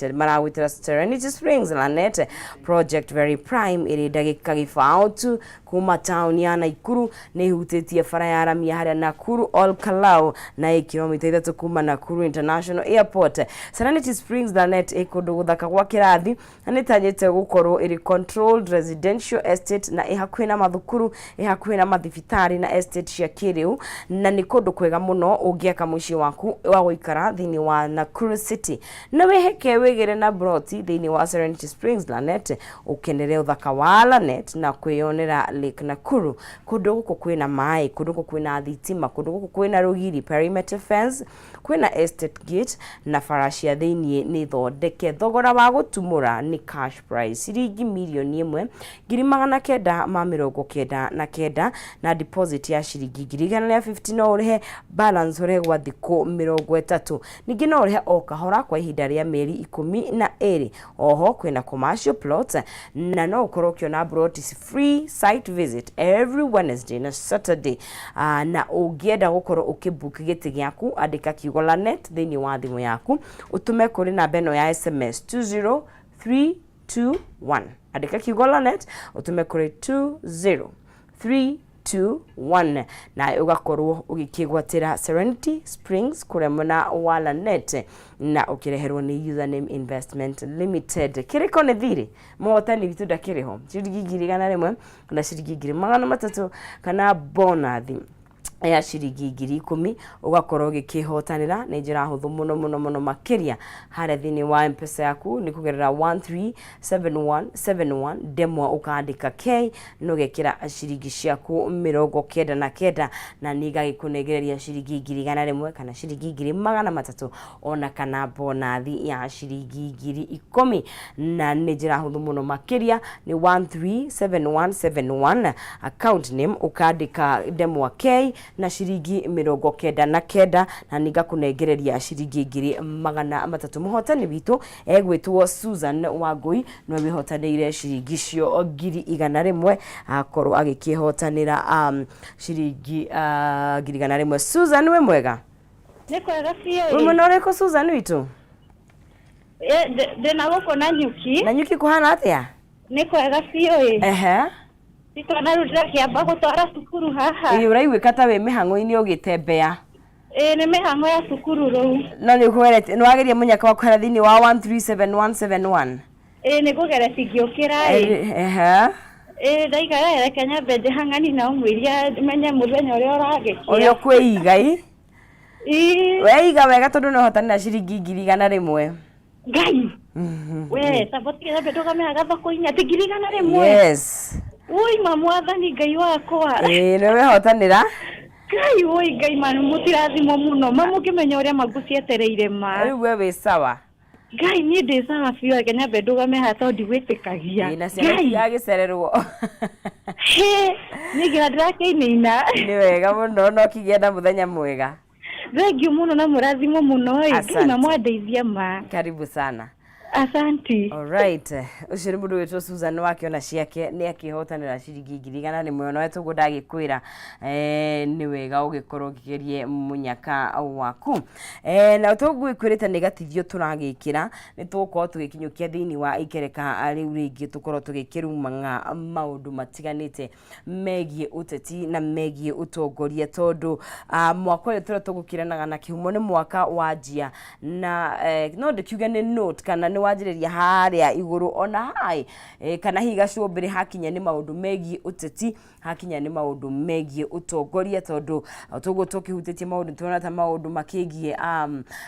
Maragwĩtĩra Serenity Springs Lanet Project, very prime, ĩrĩ ndagĩka gĩbaũ tu kuma taũni ya Naikuru. Nĩ ĩhutĩtie bara ya rami ya harĩa Nakuru Ol Kalou na ĩ kilomita 3 kuma Nakuru International Airport. Serenity Springs Lanet ĩ kũndũ gũthaka gwa kĩrathi na nĩ ĩtanyĩte gũkorwo ĩrĩ controlled residential estate, na ĩ hakuhĩ na mathukuru, ĩ hakuhĩ na mathibitarĩ na estate cia kĩrĩu, na nĩ kũndũ kwega mũno ũngĩaka mũciĩ waku wa gũikara thĩinĩ wa Nakuru City. Na wĩhĩke wĩgĩre na broti thĩinĩ wa Serenity Springs Lanet, ũkenere ũthaka wa Lanet na kwĩyonera Lake Nakuru. Kũndũ gũkũ kwĩna maĩ, kũndũ gũkũ kwĩna thitima, kũndũ gũkũ kwĩna rũgiri, perimeter fence, kwĩna estate gate na bara cia thĩinĩ nĩ thondeke. Thogora wa gũtumũra nĩ cash price ciringi 1,999,000 na deposit ya ciringi 150,000. No ũrĩhe balance ũrĩhe gwa thikũ 30. Ningĩ no ũrĩhe o kahora kwa ihinda rĩa mĩeri 12. Oho kwĩna commercial plots na no ũkorwo ũkĩona plot free site visit every Wednesday na Saturday. Na ũngĩenda gũkorwo ũkĩbook gĩtĩ gĩaku, andĩka kiugo Lanet thĩinĩ wa thimũ yaku, ũtũme kũrĩ namba ĩno ya SMS 20321. Andĩka kiugo Lanet, ũtũme kũrĩ 20321 na ũgakorwo ũgĩkĩgwatĩra Serenity Springs kũrĩa mwena wa Lanet na ũkĩreherwo nĩ Username Investment Limited. Kĩrĩko nĩ thirĩ, mũhotani witũ ndakĩrĩho, ciringi 100,000 kana ciringi 300,000 kana bonathi ya ciringi 10,000, ũgakorwo ũgĩkĩhotanĩra. Nĩ njĩra hũthũ mũno mũno mũno makĩria. Harĩa thĩinĩ wa Mpesa yaku nĩ kũgerera 137171 ndemwa, ũkandĩka K na ũgekĩra ciringi ciaku 99, na nĩ igagĩkũnengereria ciringi 100,000 kana ciringi 300,000 ona kana bonathi ya ciringi 10,000. Na nĩ njĩra hũthũ mũno makĩria, nĩ 137171, account name ũkandĩka ndemwa K na ciringi 99, na nĩ ngakũnengereria ciringi 300,000. Mũhotani witũ egwĩtwo Susan Wangui, nĩwe wĩhotanĩire ciringi icio 100,000, akorwo agĩkĩhotanĩra ciringi 100,000. Susan, wĩ mwega? Nĩ kwega biũ. Wĩ mwena ũrĩkũ, Susan witũ? Ndĩna gũkũ na nyuki. Na nyuki kũhana atĩa? Nĩ kwega biũ ĩ. Twana rĩu ndĩrakĩamba gũtwara cukuru haha. Ĩ, ũraiguĩka ta wĩ mĩhang'o-inĩ ũgĩtembea. Ĩ, nĩ mĩhang'o ya cukuru rĩu. No nĩ ũkũgeretie, nĩ wageria mũnyaka wa kũhera thĩinĩ wa 137171? Ĩ, nĩ ngũgeretie ngĩũkĩra ĩ. Ĩ, ndaikara, reke nyambe njĩhang'ani na ũmwĩria menye mũthenya ũrĩa ũragĩkia. Ũrĩa ũkwĩiga ĩ. Ĩ. Weiga wega tondũ nĩ ũhotanĩra ciringi 100,000. Ngai we, tabotige nyambe ndũgame haha thoko-inĩ atĩ 100,000? Yes. Woi, ma mwathani Ngai wakwa. Ĩ, nĩ wehotanĩra. Ngai woi, Ngai ma mũtirathimwo mũno ma, mũngĩmenya ũrĩa ma ngũcietereire ma. Rĩu we wĩ sawa? Ngai, niĩ ndĩ sawa biũ. Reke nyambe ndũgame haha tondũ ndigwĩtĩkagia. Ĩ, na ciana Ngai. itigagĩcererwo. Hĩ, niĩ nginya ndĩrakĩinaina. Nĩ wega mũno, no kĩgĩa na mũthenya mwega. Thank you mũno na mũrathimwo mũno ĩ. Ngai Asante. na mwandeithia ma. Karibu sana. Asanti. Alright. Ũcio nĩ mũndũ wĩtwo Susan, wakĩona ciake nĩ akĩhotanĩra ciringi 100,000. Nawe tũguo ndagĩkwĩra, nĩ wega ũgĩkorwo ũkĩgerie mũnyaka waku. Na tũgwĩkwĩrĩte nĩ gatithio tũragĩkĩra, nĩ tũgũkorwo tũgĩkinyũkia thĩinĩ wa ikereka rĩu rĩngĩ, tũkorwo tũgĩkĩrumanga maũndũ matiganĩte megiĩ ũteti na megiĩ ũtongoria, tondũ mwaka ũyũ tũrĩa tũgũkĩranaga na kĩhumo nĩ mwaka wa njia na no ndĩkiuge nĩ note kana nĩ wanjĩrĩria harĩa igũrũ ona hai kana hihi gacũmbĩrĩ hakinya nĩ maũndũ megiĩ ũteti, hakinya nĩ maũndũ megiĩ ũtongoria, tondũ toguo tũkĩhutĩtie maũndũ tuona ta maũndũ makĩgiĩ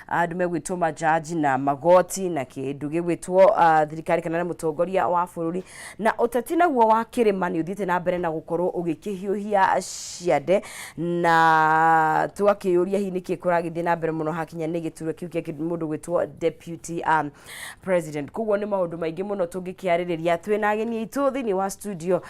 andũ megwĩtwo majaji na magoti na kĩndũ gĩgwĩtwo thirikari kana nĩ mũtongoria wa bũrũri. Na ũteti naguo wa kĩrĩma nĩ ũthiĩte na mbere na gũkorwo ũgĩkĩhiũhia ciande, na tũgakĩyũria hihi nĩkĩ kũragĩthiĩ na mbere mũno hakinya nĩ gĩturwa kĩu kĩa mũndũ gwĩtwo deputy president. Koguo nĩ maũndũ maingĩ mũno tũngĩkĩarĩrĩria. Twĩna ageni aitũ thĩinĩ wa studio.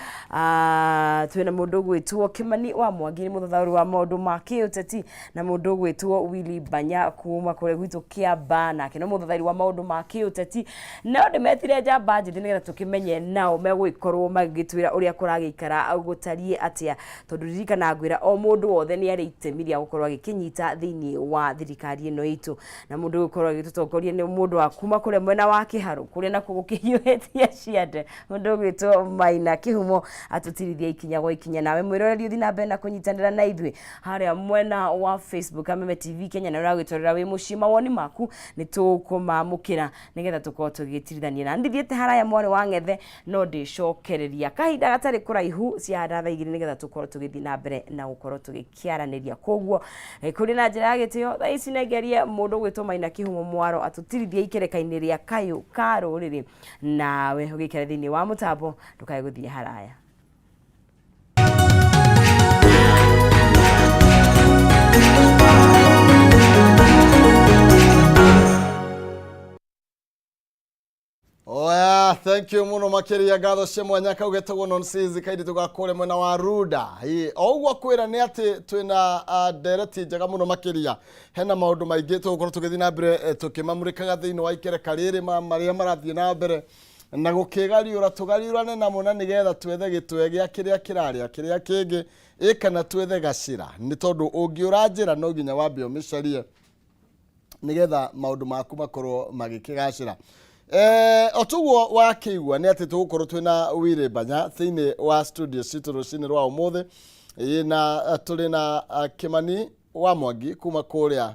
Twĩna mũndũ ũgwĩtwo Kĩmani wa Mwangi, nĩ mũthathaũri wa maũndũ ma kĩũteti, na mũndũ ũgwĩtwo Willy Banya kuma kũrĩa gwitũ Kĩamba, nake no mũthathaũri wa maũndũ ma kĩũteti. No ndĩmetire njamba njĩthĩ nĩgetha tũkĩmenye nao megũgĩkorwo magĩtwĩra ũrĩa kũragĩikara gũtariĩ atĩa, tondũ ririkana ngwĩra o mũndũ wothe nĩ arĩ itemi rĩa gũkorwo agĩkĩnyita thĩinĩ wa thirikari ĩno itũ, na mũndũ ũgũkorwo agĩtũtongoria nĩ mũndũ wa kuma kũrĩa mwena Mwena wa Kĩharũ kũrĩa nakuo gũkĩhiũhĩtie ciande, mũndũ ũgwĩtwo Maina Kĩhumo atũtirithia ikinya gwa ikinya. Nawe mwĩroreri ũthiĩ na mbere na kũnyitanĩra na ithuĩ harĩa mwena wa Facebook Kameme TV Kenya, na ũragwĩtwarĩra wĩ mũciĩ mawoni maku nĩ tũkũmamũkĩra nĩgetha tũkorwo tũgĩtirithania. Na ndithiĩte haraya mwarĩ wa ng'ethe, no ndĩcokereria kahinda gatarĩ kũraihu ciahanda thaa 2 nĩgetha tũkorwo tũgĩthiĩ na mbere na gũkorwo tũgĩkĩaranĩria. Koguo kũrĩ na njĩra ya gĩtĩo thaa ici nengerie mũndũ ũgwĩtwo Maina Kĩhumo Mwaro atũtirithie ikereka-inĩ rĩa kayũ ka rũrĩrĩ, nawe ũgĩikare thĩinĩ wa mũtambo ndũkae gũthiĩ haraya. Oya, thank you muno makiria, ngatho cia mwanya. Kau getagwo nonsense kairitu ga kũrĩa mwena wa Runda. Ĩ, o ũguo kwĩra nĩ atĩ twĩna ndereti njega mũno makĩria. Hena maũndũ maingĩ tũgũkorwo tũgĩthiĩ na mbere tũkĩmamũrĩkaga thĩinĩ wa ikereka rĩrĩ marĩa marathiĩ na mbere na gũkĩgariũra tũgariũrane namo, na nĩgetha twethe gĩtwe gĩa kĩrĩa kĩrarĩa kĩrĩa kĩngĩ, ĩ kana twethe gacĩra, nĩ tondũ ũngĩũra njĩra no nginya wambe ũmĩcarie nigetha maundu maku makorwo magikigacira. O tuguo wakĩigua nĩ atĩ tũgũkorwo twĩna Willy Mbanya thĩinĩ wa studio citũ rũcinĩ rwa ũmũthĩ. Ĩ, na tũrĩ na Kĩmani wa Mwangi kuma kũrĩa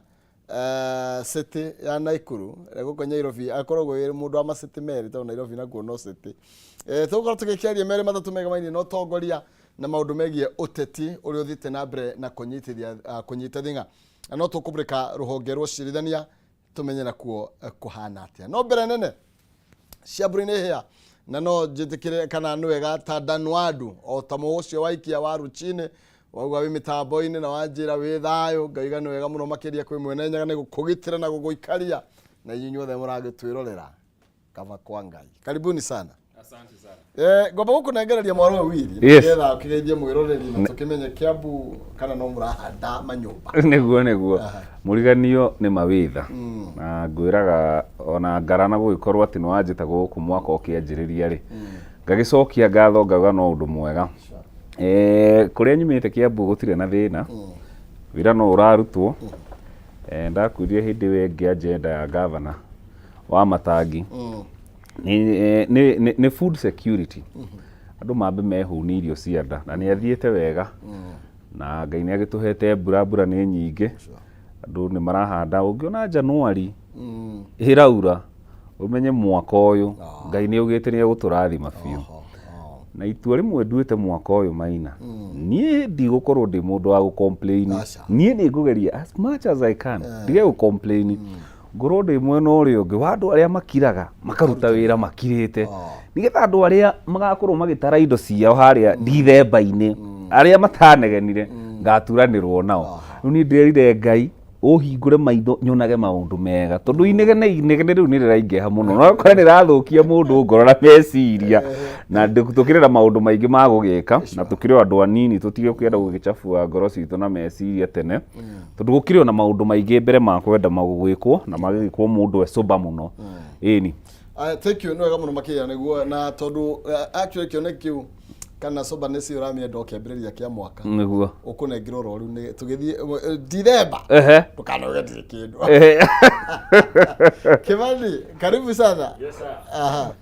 city ya Naikuru, gũkũ Nairobi akoragwo ĩ mũndũ wa macity merĩ, tondũ Nairobi nakuo no city. Tũgũkorwo tũgĩkĩaria merĩ matatũ megamainie na ũtongoria na maũndũ megiĩ ũteti ũrĩa ũthiĩte na mbere na kũnyitithia kũnyita thing'a, na no tũkũmũrĩka rũhonge rwa ũcirithania tũmenye nakuo kũhana atĩa. No mbere nene ciambũri nĩ hĩa, na no njĩtĩkĩre kana nĩ wega ta Danwadu o ta mũũ ũcio waikia wa ruchini wauga wĩ mĩtambo-inĩ na wanjĩra wĩ thayũ, ngaiga nĩ wega mũno makĩria kwĩ Mwene Nyaga nĩ gũkũgitĩra na gũgũikaria na inyuĩ inyuothe mũragĩtwĩrorera. Kaba kwa Ngai, karibuni sana. Asante sana. Ngomba gũkũnengereria mwaro ũyũ Willy, nĩgetha ũkĩgeithie mwĩroreri na tũkĩmenye Kiambu kana no mũrahanda manyũmba. Nĩguo mũriganio nĩ mawĩtha na ngwĩraga ona ngarana gũgĩkorwo atĩ nĩ wanjĩta gũkũ mwaka ũkĩanjĩrĩria rĩ, ngagĩcokia ngatho ngauga no ũndũ mwega. Kũrĩa nyumĩte Kiambu gũtirĩ na thĩna, wĩra no ũrarutwo. Ndakwĩrire hĩndĩ ĩyo ĩngĩ agenda ya gavana wa matangi nĩ food security, andũ mambe mehũnie irio cia nda, na nĩ athiĩte wega na Ngai nĩ agĩtũhete mbura, mbura nĩ nyingĩ, andũ nĩ marahanda. Ũngĩona Januari ĩraura ũmenye mwaka ũyũ Ngai nĩ augĩte nĩ egũtũrathima biũ. Na itua rĩmwe nduĩte mwaka ũyũ, Maina, niĩ ndigũkorwo ndĩ mũndũ wa gũ-complain. Aca. Niĩ nĩ ngũgeria as much as I can ndige gũ-complain, ngorwo ndĩ mwena ũrĩa ũngĩ wa andũ arĩa makiraga makaruta wĩra makirĩte, nĩgetha andũ arĩa magakorwo magĩtara indo ciao harĩa ndithemba-inĩ, arĩa matanegenire, ngaturanĩrwo nao. Rĩu niĩ ndĩrerire Ngai ũhingũre maitho nyonage maũndũ mega, tondũ inegene inegene rĩu nĩ rĩraingĩha mũno, no ũkore nĩ rĩrathũkia mũndũ ngoro na meciria, na tũkĩrĩ na maũndũ maingĩ ma gũgĩka na tũkĩrĩ o andũ anini, tũtige kwenda gũgĩchafua ngoro citũ na meciria tene, tondũ gũkĩrĩ ona maũndũ maingĩ mbere ma kwenda gwĩkwo na magĩgĩkwo mũndũ e sober mũno, ĩni. Thank you, nĩ wega mũno makĩria nĩguo, na tondũ actually kĩoneki kĩu kana soberness ũramĩenda o kĩambĩrĩria kĩa mwaka, ũkũnengerwo oro rĩu nĩ tũgĩthiĩ Dithemba, ndũkanauge ndirĩ kĩndũ. Kĩmani, karibu sana. Yes, sir. Aha.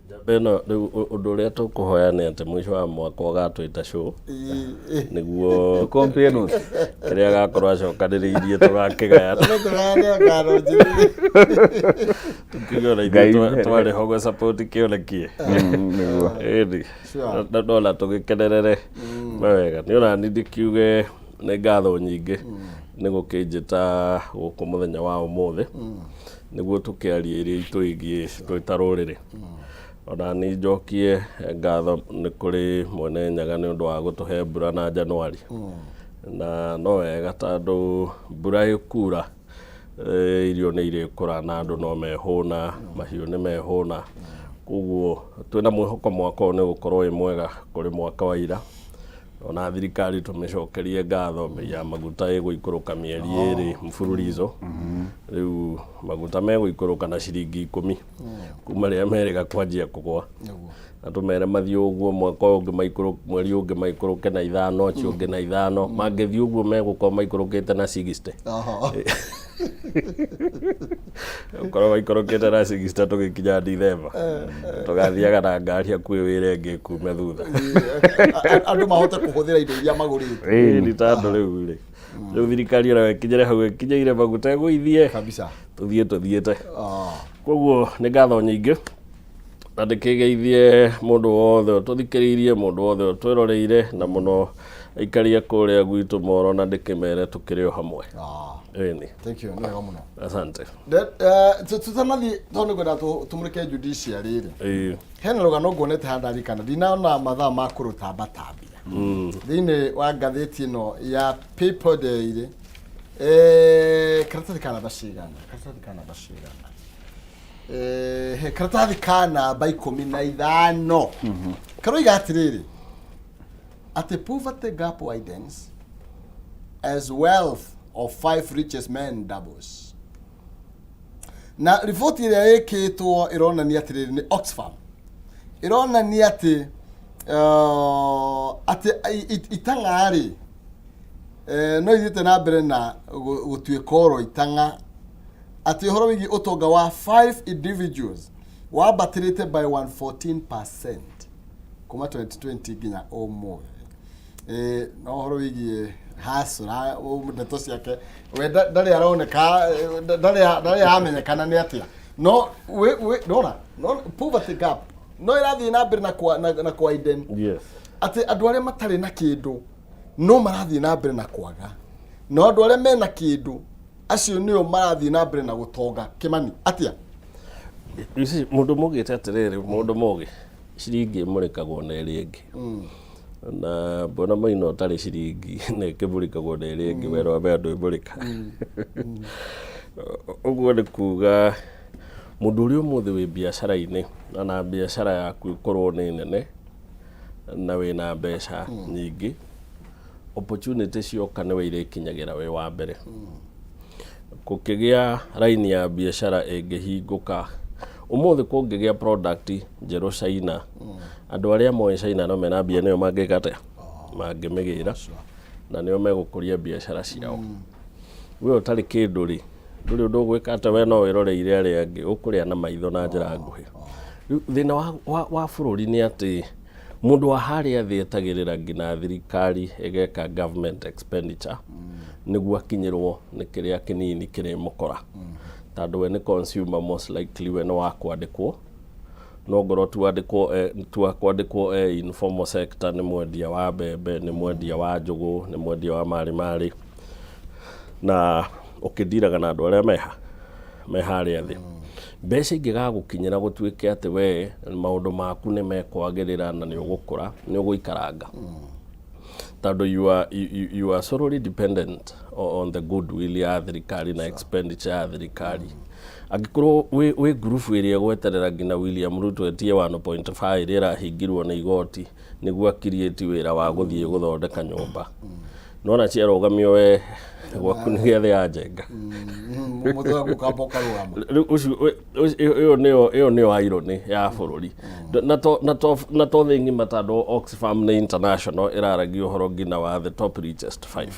Njamba ĩno rĩu ũndũ ũrĩa tũkũhoya nĩ atĩ mũico wa mwaka ũgatwĩta show nĩguo Compare notes. Kĩrĩa agakorwo acokanĩrĩirie tũgakĩgayana. No tũgayane ngano njĩrĩ. Tukiuge ona Ngai ithuĩ mbere. twarĩ ho gũ support kĩoneki. Nĩguo. Ĩni. Sure. Ndona tũgĩkenerere wega nĩ ona niĩ ndĩkiuge nĩ ngatho nyingĩ nĩ gũkĩnjĩta gũkũ mũthenya wa ũmũthĩ nĩguo tũkĩarie iria itwĩgiĩ twĩ ta rũrĩrĩ. Ona niĩ njokie ngatho nĩ kũrĩ Mwene Nyaga nĩ ũndũ wa gũtũhe mbura na Januari, na no wega tondũ mbura ĩkura, irio nĩ irĩkũra na andũ no mehũna, mahiũ nĩ mehũna, koguo twĩna mwĩhoko mwaka ũyũ nĩ ũgũkorwo wĩ mwega kũrĩ mwaka wa ira. Ona thirikari tũmĩcokerie ngatho, bei ya maguta ĩgũikũrũka mĩeri 2 mfululizo. Rĩu maguta megũikũrũka na ciringi 10 kuma rĩrĩa merĩga kwanjia kũgwa, na tũmere mathiĩ ũguo mwaka ũyũ ũngĩ mweri ũngĩ maikũrũke na 5, ũcio ũngĩ na 5, mangĩthiĩ ũguo megũkorwo maikũrũkĩte na 60. Ũkorwo waikorokĩte na cigista tũgĩkinya Dithemba. Tũgathiaga na ngari hakuhĩ wĩra ĩngĩ kume thutha. Andũ mahote kũhũthĩra indo iria magũrĩte. Ĩĩ, ni tondũ rĩu rĩ, rĩu thirikari ona ĩkinyĩre hau ĩkinyĩire maguta ĩgũithie. Kabisa. Tũthiĩ tũthiĩte. Ah. Koguo nĩ ngatho nyingĩ na ndĩkĩgeithie mũndũ wothe ũtũthikĩrĩirie, mũndũ wothe ũtwĩroreire na mũno aikaria kũrĩa gwitũ moro na ndĩkĩmere tũkĩrĩ o hamwe. Ah. Ĩni. Thank you, nĩ wega mũno. Asante. Tũtanathiĩ tondũ nĩngwenda tũmũrĩke judiciary rĩ. Ĩĩ. Hena rũgano nguonete haha ndarikana ndinona mathaa ma kũrũtambatambia thĩinĩ wa ngathĩti ĩno ya People Daily. Karatathi ka namba cigana? Karatathi ka namba cigana? He karatathi ka namba 15 karoiga atĩrĩrĩ atĩ poverty gap widens as wealth of five richest men doubles. Na riboti ĩrĩa ĩkĩtwo ĩronania atĩrĩrĩ, nĩ Oxfam, ĩronania atĩ atĩ itang'a rĩ no ithiĩte na mbere na gũtuĩka oro itang'a, atĩ ũhoro wĩgiĩ ũtonga wa five individuals wambatĩrĩte by 114% kuma 2020 nginya ũmũthĩ. No ũhoro wĩgiĩ hasra ndeto ciake we ndarĩ aroneka, ndarĩ aramenyekana nĩ atĩa, no we nona no poverty gap no ĩrathiĩ na mbere na kwa widen. Atĩ andũ arĩa matarĩ na kĩndũ no marathiĩ na mbere na kwaga, no andũ arĩa mena kĩndũ acio nĩo marathiĩ na mbere na gũtonga. Kĩmani, atĩa? You see, mũndũ mũgĩte atĩrĩrĩ, mũndũ mũgĩ ciringi ĩmũrĩkagwo na ĩrĩa ĩngĩ, na mbona maina ũtarĩ ciringi na ĩkĩmũrĩkagwo na ĩrĩa ĩngĩ, wera wa mbere ndwĩmũrĩka. Ũguo nĩ kuga mũndũ ũrĩa ũmũthĩ wĩ biacara-inĩ na biacara yaku ĩkorwo nĩ nene na wĩna mbeca nyingĩ, opportunity cioka nĩwe irĩkinyagĩra wĩ wa mbere. Kũkĩgĩa raini ya biacara ĩngĩhingũka ũmũthĩ, kũngĩgĩa product njerũ China, andũ arĩa moĩ China no mena mbia nĩo mangĩka atĩa, mangĩmĩgĩra na nĩo megũkũria biacara ciao. We ũtarĩ kĩndũ rĩ, ndũrĩ ũndũ ũgwĩka atĩ we no wĩroreire arĩa angĩ ũkũrĩa na maitho na njĩra nguhĩ. Rĩu thĩna wa bũrũri nĩ atĩ mũndũ wa harĩa thĩ etagĩrĩra nginya thirikari ĩgeka government expenditure nĩguo akinyĩrwo nĩ kĩrĩa kĩnini kĩrĩmũkora, tondũ we nĩ consumer, most likely we nĩ wa kwandĩkwo, no ngorwo ti wandĩkwo, ti wa kwandĩkwo informal sector, nĩ mwendia wa mbembe, nĩ mwendia wa njũgũ, nĩ mwendia wa marĩ marĩ, na ũkĩndiraga na andũ arĩa meha me harĩa thĩ. Mbeca ingĩgagũkinyĩra gũtuĩke atĩ we maũndũ maku nĩ mekwagĩrĩra na nĩ ũgũkũra, nĩ ũgũikaranga, tondũ you are solely dependent on the goodwill ya thirikari na expenditure ya thirikari. Angĩkorwo wĩ ngurubu ĩrĩa ĩgweterera nginya William Ruto etie 1.5 ĩrĩa ĩrahingirwo nĩ igoti nĩguo akiriĩti wĩra wa gũthiĩ gũthondeka nyũmba, nona ciarũgamio, we gwaku nĩ gĩathĩ ya njenga. Mũtwe waku ũkamba ũkarũgama. Rĩu ũcio ĩyo nĩyo irony ya bũrũri. Na to thĩ ng'ima, tondũ Oxfam nĩ international, ĩraragia ũhoro nginya wa the top richest five,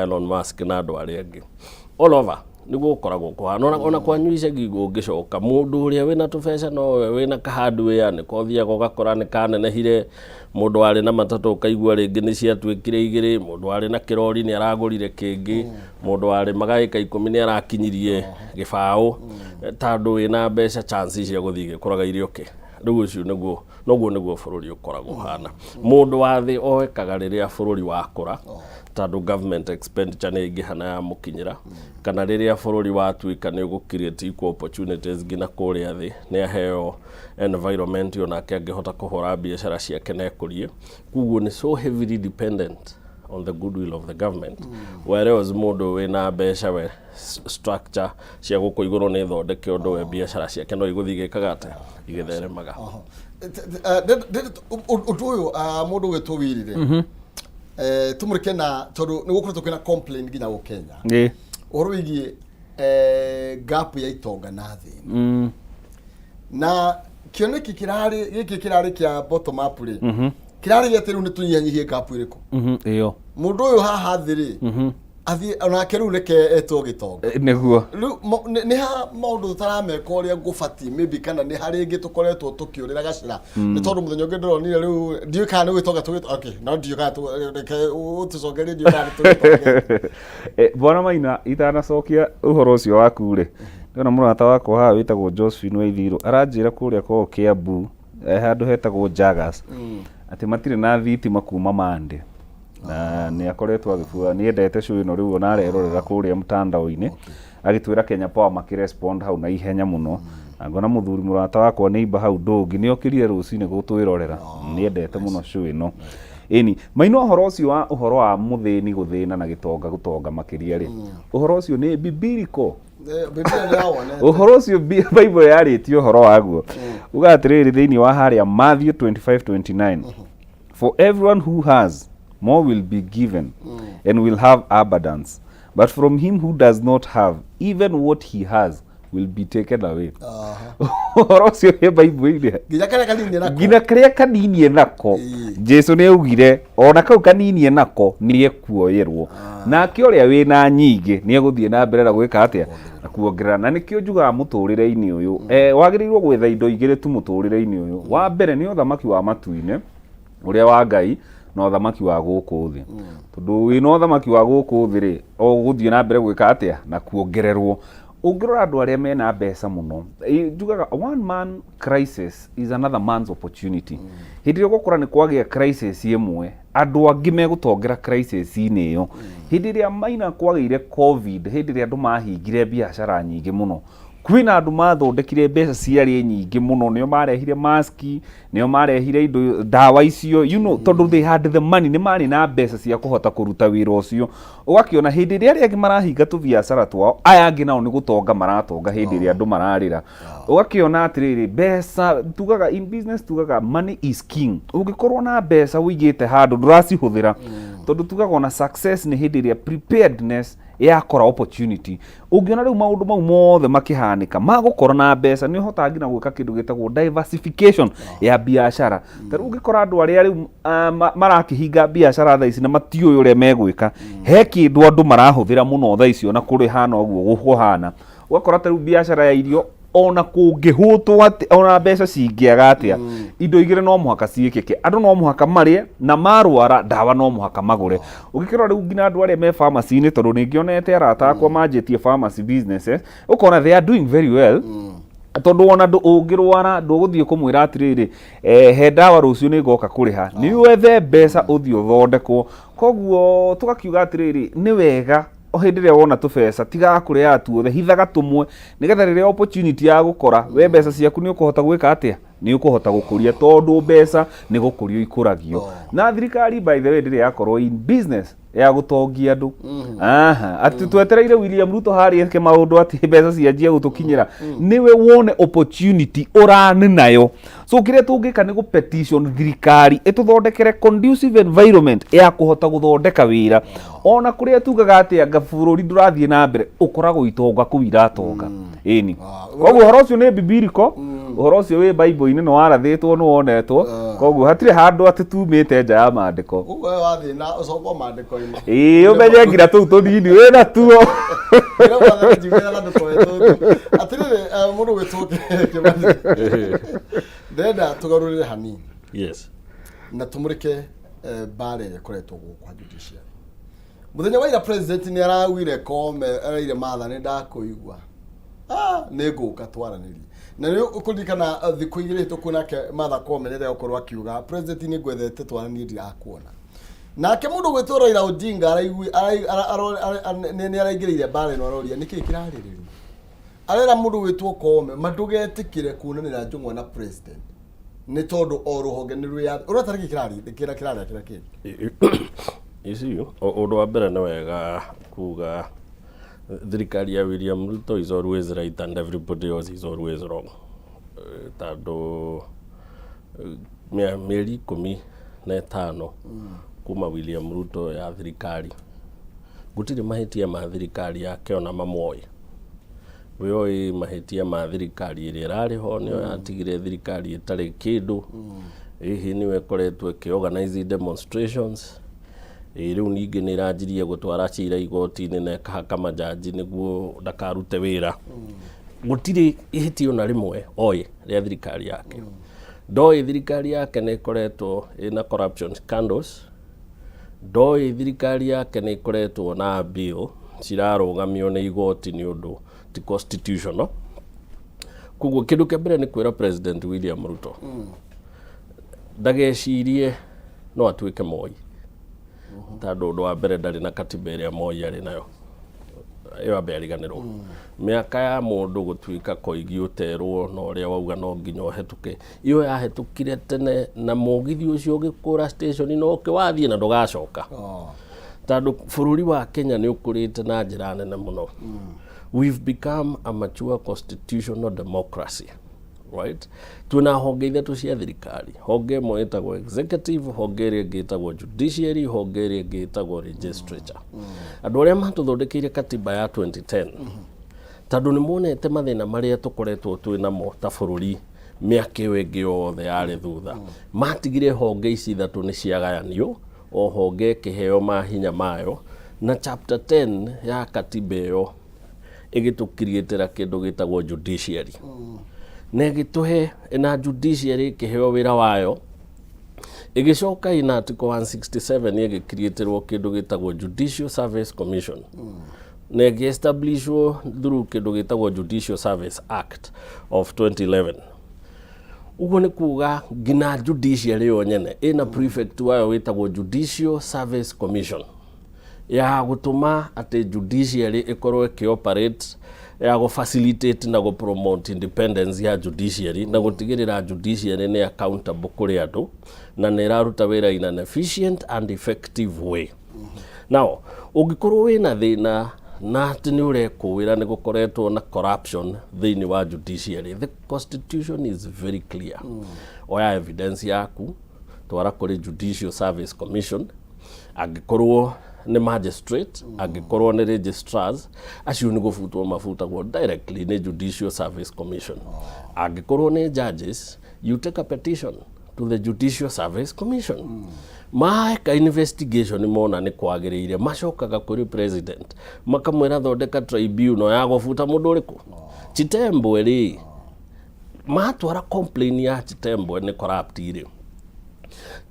Elon Musk na andũ arĩa angĩ all over, nĩguo gũkoragwo kũhana. Ona kwanyu icagi ũngĩcoka, mũndũ ũrĩa wĩna tũbeca nowe wĩna kahardware nĩko ũthiaga ũgakora nĩ kanenehire. Mũndũ warĩ na matatũ ũkaigua rĩngĩ nĩ ciatuĩkire igĩrĩ, mũndũ warĩ na kĩrori nĩ aragũrire kĩngĩ, mũndũ warĩmaga ĩka 10 nĩ arakinyirie gĩbaũ, tondũ wĩna mbeca chance cia gũthiĩ igĩkũraga irĩ okay. Rĩu ũcio nĩguo noguo nĩguo bũrũri ũkoragwo ũhana. Mũndũ wa thĩ oekaga rĩrĩa bũrũri wakũra, tondũ government expenditure nĩ yaingĩha na yamũkinyĩra, kana rĩrĩa bũrũri watuĩka nĩ ũgũ create equal opportunities nginya kũrĩa thĩ, nĩ aheo environment onake angĩhota kũhũra biacara ciake na ekũrie. Koguo nĩ so heavily dependent on the goodwill of the government, whereas mũndũ wĩna mbeca, we structure cia gũkũ igũrũ nĩ thondeke ũndũ we biacara ciake no igũthiĩ igĩkaga atĩa, igĩtheremaga. Ũndũ ũyũ, mũndũ ũgwĩtwo Wirire, tũmũrĩke na tondũ nĩ gũkoretwo kwĩna complain nginya gũ Kenya ũhoro wĩgiĩ gap ya itonga na thĩna, na kĩoneki kĩrarĩ gĩkĩ kĩrarĩ kĩa bottom up rĩ, kĩrarĩ gĩa atĩ rĩu nĩ tũnyihanyihie gap ĩrĩkũ? Ĩyo. Mũndũ ũyũ haha thĩ rĩ. Athiĩ onake rĩu reke etwo gĩtonga. Nĩguo. Rĩu nĩ ha maũndũ tũtarameka ũrĩa gũbatiĩ, maybe kana nĩ harĩ ĩngĩ tũkoretwo tũkĩũrĩra gacĩra, nĩ tondũ mũthenya ũngĩ ndĩronire rĩu ndiũĩ kana nĩ gwĩtonga tũgĩ, okay, no ndiũĩ kana reke ũtũcokerie, ndiũĩ kana nĩ tũgĩtongete. Bwana Maina, itanacokia ũhoro ũcio waku rĩ, ndĩrona mũrata wakwa haha wĩtagwo Josephine Waithirũ aranjĩra kũrĩa kwao Kiambu, handũ hetagwo Jagas, atĩ matirĩ na thitima kuma Monday. Na nĩ akoretwo agĩbua, nĩ endete show ĩno, rĩu ona arerorera kũrĩa mtandao-inĩ, agĩtwĩra Kenya Power makĩrespond hau na ihenya mũno. Na ngona mũthuri mũrata wakwa neighbor hau Ndũngi nĩ okĩrire rũcinĩ gũtwĩrorera, nĩ endete mũno show ĩno. Ĩni Maina, ũhoro ũcio wa ũhoro wa mũthĩni gũthĩna na gĩtonga gũtonga makĩria rĩ, ũhoro ũcio nĩ biblical. Biblia nĩ yawonete. Ũhoro ũcio Bible yarĩtie ũhoro waguo, uga atĩrĩrĩ, thĩinĩ wa harĩa Matthew 25:29, "For everyone who has, more will be given and will have abundance, but from him who does not have, even what he has will be taken away." Ũhoro ũcio wĩ Bible-inĩ. Nginya karĩa kanini nako. Nginya karĩa kanini enako. Jesu nĩ augire ona kau kanini enako nĩ ekuoyerwo, nake ũrĩa wĩna nyingĩ nĩ egũthiĩ na mbere na gwĩka atĩa? Na kuongerera. Na nĩkĩo njugaga mũtũrĩre-inĩ ũyũ, wagĩrĩirwo gwetha indo igĩrĩ tu mũtũrĩre-inĩ ũyũ. Wa mbere nĩ ũthamaki wa matu-inĩ ũrĩa wa Ngai na ũthamaki wa gũkũ thĩ, tondũ wĩna ũthamaki wa gũkũ thĩ rĩ, ũgũthiĩ na mbere gwĩka atĩa? Na kuongererwo. Ũngĩrora andũ arĩa mena mbeca mũno, njugaga one man crisis is another man's opportunity. Hĩndĩ ĩrĩa ũgũkora nĩ kwagĩa crisis ĩmwe, andũ angĩ megũtongera crisis-inĩ ĩyo. Hĩndĩ ĩrĩa, Maina, kwagĩire COVID, hĩndĩ ĩrĩa andũ mahingire biacara nyingĩ mũno, kwĩna andũ mathondekire mbeca ciarĩ nyingĩ mũno. Nĩo marehire maski, nĩo marehire indo, ndawa icio, tondũ they had the money, nĩ marĩ na mbeca cia kũhota kũruta wĩra ũcio. Ũgakĩona hĩndĩ ĩrĩa arĩa angĩ marahinga tũbiacara twao, aya angĩ nao nĩ gũtonga maratonga hĩndĩ ĩrĩa andũ mararĩra. Ũgakĩona atĩrĩrĩ, mbeca, tugaga in business, tugaga money is king. Ũngĩkorwo na mbeca ũigĩte handũ ndũracihũthĩra, tondũ tugaga ona success nĩ hĩndĩ ĩrĩa preparedness yakora opportunity. Ũngĩona rĩu maũndũ mau mothe makĩhanĩka, magũkora na mbeca, nĩ ũhotaga nginya gwĩka kĩndũ gĩtagwo diversification ya biacara. Ta rĩu ũngĩkora andũ arĩa rĩu marakĩhinga biacara thaa ici na matiũĩ ũrĩa megwĩka, he kĩndũ andũ marahũthĩra mũno thaa ici, ona kũrĩ hana ũguo kũhana. Ũgakora ta rĩu biacara ya irio, ona kũngĩhũtwo atĩ, ona mbeca cingĩaga atĩa, indo igĩrĩ no mũhaka ciĩkĩke: andũ no mũhaka marĩe, na marwara ndawa no mũhaka magũre. Ũngĩkĩrora rĩu nginya andũ arĩa me pharmacy-inĩ, tondũ nĩ ngĩonete arata akwa manjĩtie pharmacy businesses, ũkona they are doing very well, tondũ ona ũngĩrwara ndũgũthiĩ kũmwĩra atĩrĩrĩ, he ndawa, rũciũ nĩ ngoka kũrĩha. Nĩ wethe mbeca ũthiĩ ũthondekwo. Koguo tũgakiuga atĩrĩrĩ, nĩ wega o hĩndĩ ĩrĩa wona tũbeca, tigaga kũrĩaga tuothe, hithaga tũmwe, nĩgetha rĩrĩa opportunity ya gũkora, we mbeca ciaku nĩ ũkũhota gwĩka atĩa? Nĩ ũkũhota gũkũria, tondũ mbeca nĩ gũkũrio ikũragio. Na thirikari, by the way, ndĩrĩ yakorwo in business ya gũtongia andũ. Aha, atĩ twetereire William Ruto harĩa eke maũndũ atĩ mbeca cianjie gũtũkinyĩra. Nĩwe wone opportunity ũrani nayo. So kĩrĩa tũngĩka nĩ gũ petition thirikari ĩtũthondekere conducive environment ya kũhota gũthondeka wĩra. Ona kũrĩa tugaga atĩ anga bũrũri ndũrathiĩ na mbere, ũkoragwo itonga kũu iratonga. Ĩni, koguo ũhoro ũcio nĩ biblical, ũhoro ũcio wĩ Bible-inĩ, nĩ warathĩtwo, nĩ wonetwo. Koguo hatirĩ handũ atĩ tumĩte nja ya maandĩko. Ũguo we wathiĩ na ũcoka maandĩko-inĩ. Ĩĩ, ũmenye nginya tũu tũnini wĩna tuo. Ĩrĩa mwathani njugĩra na ndũkoe tũtũ. Atĩrĩrĩ, mũndũ gwĩtwo Kĩmani, ndĩrenda tũgarũrĩre hanini na tũmũrĩke mbara ĩrĩa ĩkoretwo gũkũ kwa judiciary. Mũthenya wa ira president nĩ araugire Kome, araire Martha, nĩ ndakũigua, nĩ ngũka twaranĩrie. Na nĩ ũkũririkana thikũ 2 hĩtũku nake Martha Koome rĩrĩa okorwo akiuga, "President, nĩ ngwethete twaranĩrie, ndirakuona." Nake mũndũ gwĩtwo Raila Odinga nĩ araingĩrĩire mbara ĩno, aroria nĩkĩ kĩrarĩrĩrio. Arera mũndũ gwĩtwo Koome ma ndũgetĩkĩre kuonanĩra njũng'wa na president, nĩ tondũ o rũhonge nĩ rwĩyathi. Ũreta nĩkĩ kĩrarĩ kĩrĩa kĩrarĩa kĩrĩa kĩngĩ? You see, ũndũ wa mbere nĩ wega kuga thirikari ya William Ruto is always right and everybody else is always wrong. Tondũ mĩeri 15 kuma William Ruto ya thirikari, gũtirĩ mahĩtia ma thirikari yake ona mamwoĩ. Wĩoĩ mahĩtia ma thirikari ĩrĩa ĩrarĩ ho, nĩyo yatigire thirikari ĩtarĩ kĩndũ. Hihi nĩwe ĩkoretwo ĩkĩ organize demonstrations. Ĩĩ, rĩu ningĩ nĩ ĩranjirie gũtwara cira igoti-inĩ na ĩkahaka majaji nĩguo ndakarute wĩra. Gũtirĩ ihĩtia ona rĩmwe oĩ rĩa thirikari yake. Ndoĩ thirikari yake nĩ ĩkoretwo ĩna corruption scandals. Ndoĩ thirikari yake nĩ ĩkoretwo na bill cirarũgamio nĩ igoti nĩ ũndũ ti constitutional. Koguo kĩndũ kĩa mbere nĩ kwĩra President William Ruto ndagecirie no atuĩke Moi, tondũ ũndũ wa mbere ndarĩ na katiba ĩrĩa Moi arĩ nayo, ĩyo ambe ariganĩrwo. Mĩaka ya mũndũ gũtuĩka koigi ũterwo na ũrĩa wauga no nginya ũhetũke, ĩyo yahĩtũkire tene, na mũgithi ũcio ũgĩkũra station no ũkĩwathiĩ na ndũgacoka, tondũ bũrũri wa Kenya nĩ ũkũrĩte na njĩra nene mũno. We've become a mature constitutional democracy, right? Twĩna honge ithatũ cia thirikari. Honge ĩmwe ĩtagwo executive, honge ĩrĩa ĩngĩ ĩtagwo judiciary, honge ĩrĩa ĩngĩ ĩtagwo legislature. Andũ arĩa matũthondekeire katiba ya 2010, tondũ nĩ monete mathĩna marĩa tũkoretwo twĩ namo ta bũrũri mĩaka ĩyo ĩngĩ yothe yarĩ thutha, matigire honge ici ithatũ nĩ ciagayanio, o honge ĩkĩheo mahinya mayo, na chapter 10 ya katiba ĩyo ĩgĩtũkiriĩtĩra kĩndũ gĩtagwo judiciary, na ĩgĩtũhe na judiciary ĩkĩheo wĩra wayo. Ĩgĩcoka ina article 167 ĩgĩkiriĩtĩrwo kĩndũ gĩtagwo Judicial Service Commission, na ĩgĩ-establishwo through kĩndũ gĩtagwo Judicial Service Act of 2011. Ũguo nĩ kuga nginya judiciary yo nyene ĩna prefect wayo wĩtagwo Judicial Service Commission, ya gũtũma atĩ judiciary ĩkorwo ĩkĩoperate, ya gũ facilitate na gũ promote independence ya judiciary na gũtigĩrĩra judiciary nĩ accountable kũrĩ andũ na nĩ ĩraruta wĩra in an efficient and effective way. Now, ũngĩkorwo wĩna thĩna na atĩ nĩ ũrekũĩra nĩ gũkoretwo na corruption thĩinĩ wa judiciary, the constitution is very clear. Oya evidence yaku, twara kũrĩ Judicial Service Commission. Angĩkorwo nĩ magistrate, angĩkorwo nĩ registrars, acio nĩ gũbutwo mabutagwo directly nĩ Judicial Service Commission. Angĩkorwo nĩ judges, you take a petition to the Judicial Service Commission. Meka investigation, mona nĩ kwagĩrĩire, macokaga kũrĩ president makamwĩra, "Thondeka tribunal ya gũbuta mũndũ ũrĩkũ." Chitembwe rĩ, matwara complain ya Chitembwe nĩ corrupt rĩ,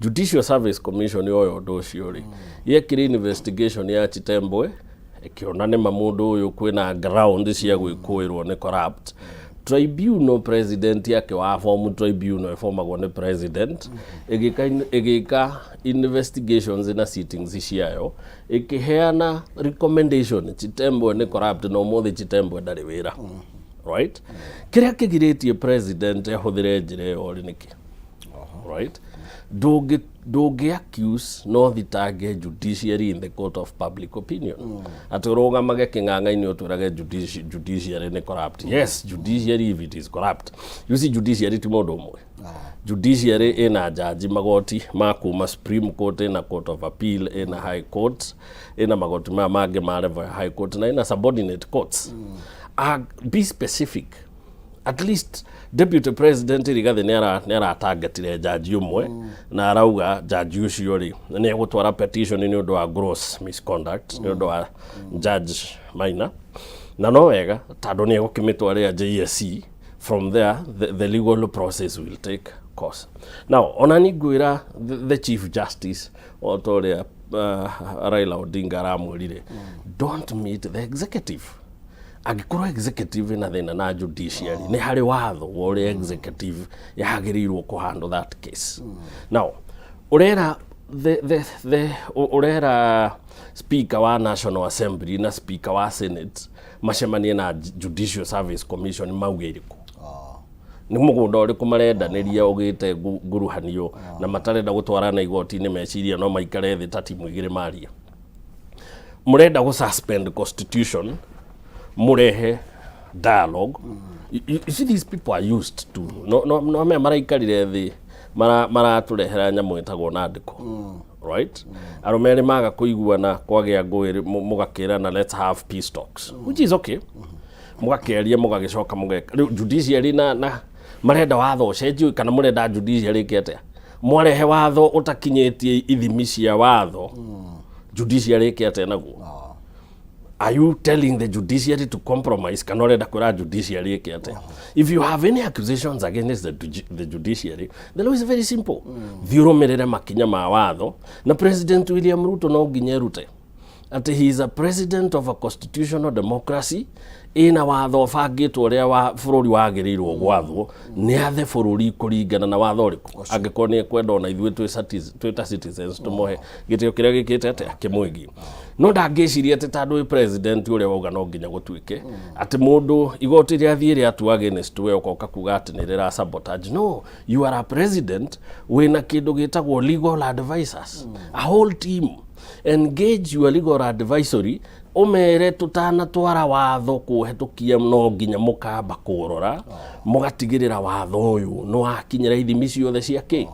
Judicial Service Commission yoyo ũndũ ũcio rĩ, yekire investigation ya Chitembwe, ĩkĩona nĩma mũndũ ũyũ kwĩna ground cia gwĩkũĩrwo nĩ corrupt. Tribunal, president yake wa form tribunal ĩbomagwo nĩ president, ĩgĩka investigations na sittings ciayo, ĩkĩheana recommendation Chitembwe nĩ corrupt, na ũmũthĩ Chitembwe ndarĩ wĩra, right? Kĩrĩa kĩgirĩtie president ahũthĩre njĩra ĩyo rĩ nĩkĩ, right? Ndũngĩ accuse no thitange judiciary in the court of public opinion, atĩ ũrũgamage kĩng'ang'a-inĩ ũtwĩrage judiciary nĩ corrupt. Yes, judiciary, if it is corrupt, you see, judiciary ti mũndũ ũmwe. Judiciary ĩna jaji magoti ma kuma Supreme Court, ĩna Court of Appeal, ĩna High Court, ĩna magoti maya mangĩ ma level ya High Court, na ĩna subordinate courts. Be specific. At least Deputy President Rigathi nĩ aratangatire jaji ũmwe na arauga jaji ũcio rĩ nĩ egũtwara petition nĩ ũndũ wa gross misconduct, nĩ ũndũ wa Judge Maina, na no wega tondũ nĩ egũkĩmĩtwarĩra JSC. From there the legal process will take course. Now, ona ni ngwĩra the Chief Justice, o ta ũrĩa Raila Odinga aramwĩrire, don't meet the executive. Angĩkorwo executive ĩna thĩna na judiciary, nĩ harĩ watho wa ũrĩa executive yagĩrĩirwo kũ handle that case. Now, ũrera the ũrera Speaker wa National Assembly na Speaker wa Senate macemanie na Judicial Service Commission mauge ĩrĩkũ? Nĩ mũgũnda ũrĩkũ marendanĩria ũgĩte nguruhanio na matarenda gũtwarana igoti-inĩ, meciria no maikare thĩ ta timu igĩrĩ maria? Mũrenda gũ suspend constitution, mũrehe dialogue. You see, these people are used to no me maraikarire thĩ maratũrehera nyamũ ĩtagwo nandĩko, right? Arũme erĩ maga kũiguana, kwagĩa ngũĩ, mũgakĩrana, "Let's have peace talks," which is okay. Mũgakĩaria, mũgagĩcoka mũgeka. Rĩu judiciary na marenda watho ũcenjio, kana mũrenda judiciary ĩke atĩa? Mwarehe watho ũtakinyĩtie ithimi cia watho. Judiciary ĩke atĩa naguo? Are you telling the judiciary to compromise, kana ũrenda kwĩra judiciary ĩke atĩa? If you have any accusations against the judiciary, the law is very simple. Thiĩ ũrũmĩrĩre makinya ma watho. Na President William Ruto no nginya erute atĩ he is a president of a constitutional democracy ĩna watho ũbangĩtwo ũrĩa wa bũrũri wagĩrĩirwo gwathwo. Nĩ athe bũrũri kũringana na watho ũrĩkũ, angĩkorwo nĩ ekwenda ona ithuĩ twĩ ta citizens tũmũhe gĩtĩo kĩrĩa gĩkĩte atĩa kĩmwĩgiĩ. No ndangĩciria atĩ tondũ wĩ president ũrĩa wauga no nginya gũtuĩke atĩ mũndũ igoti rĩathiĩ rĩatua against we, ũkoka kuga atĩ nĩ rĩra sabotage. No you are a president wĩna kĩndũ gĩtagwo legal advisors, a whole team. Engage your legal advisory, ũmere tũtanatwara watho kũhetũkia no nginya mũkamba kũrora, mũgatigĩrĩra watho ũyũ nĩ wakinyĩra ithimi ciothe cia kĩ.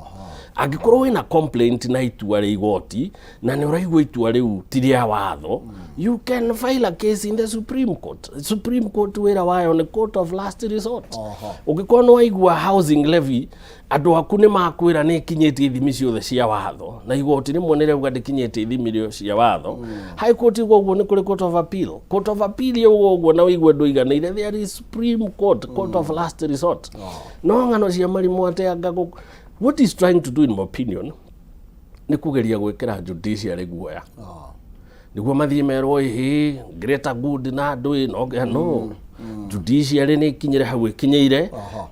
Angĩkorwo wĩna complaint na itua rĩa igoti na nĩ ũraigua itua rĩu ti rĩa watho, you can file a case in the Supreme Court. Supreme Court wĩra wayo nĩ court of last resort. Ũngĩkorwo nĩ waigua housing levy andũ aku nĩ makwĩra nĩ ĩkinyĩtie ithimi ciothe cia watho, na igoti rĩmwe nĩ rĩauga ndĩkinyĩtie ithimi cia watho, High Court igua ũguo, nĩ kũrĩ Court of Appeal. Court of Appeal yauga ũguo na ũigue ndũiganĩire, there is Supreme Court, court of last resort. No ng'ano cia marimũ atĩ anga what is trying to do, in my opinion, nĩ kũgeria gwĩkĩra judiciary guoya nĩguo mathiĩ merwo ĩhĩ greater good na andũ ĩ no no judiciary nĩ ikinyĩre hau ĩkinyĩire.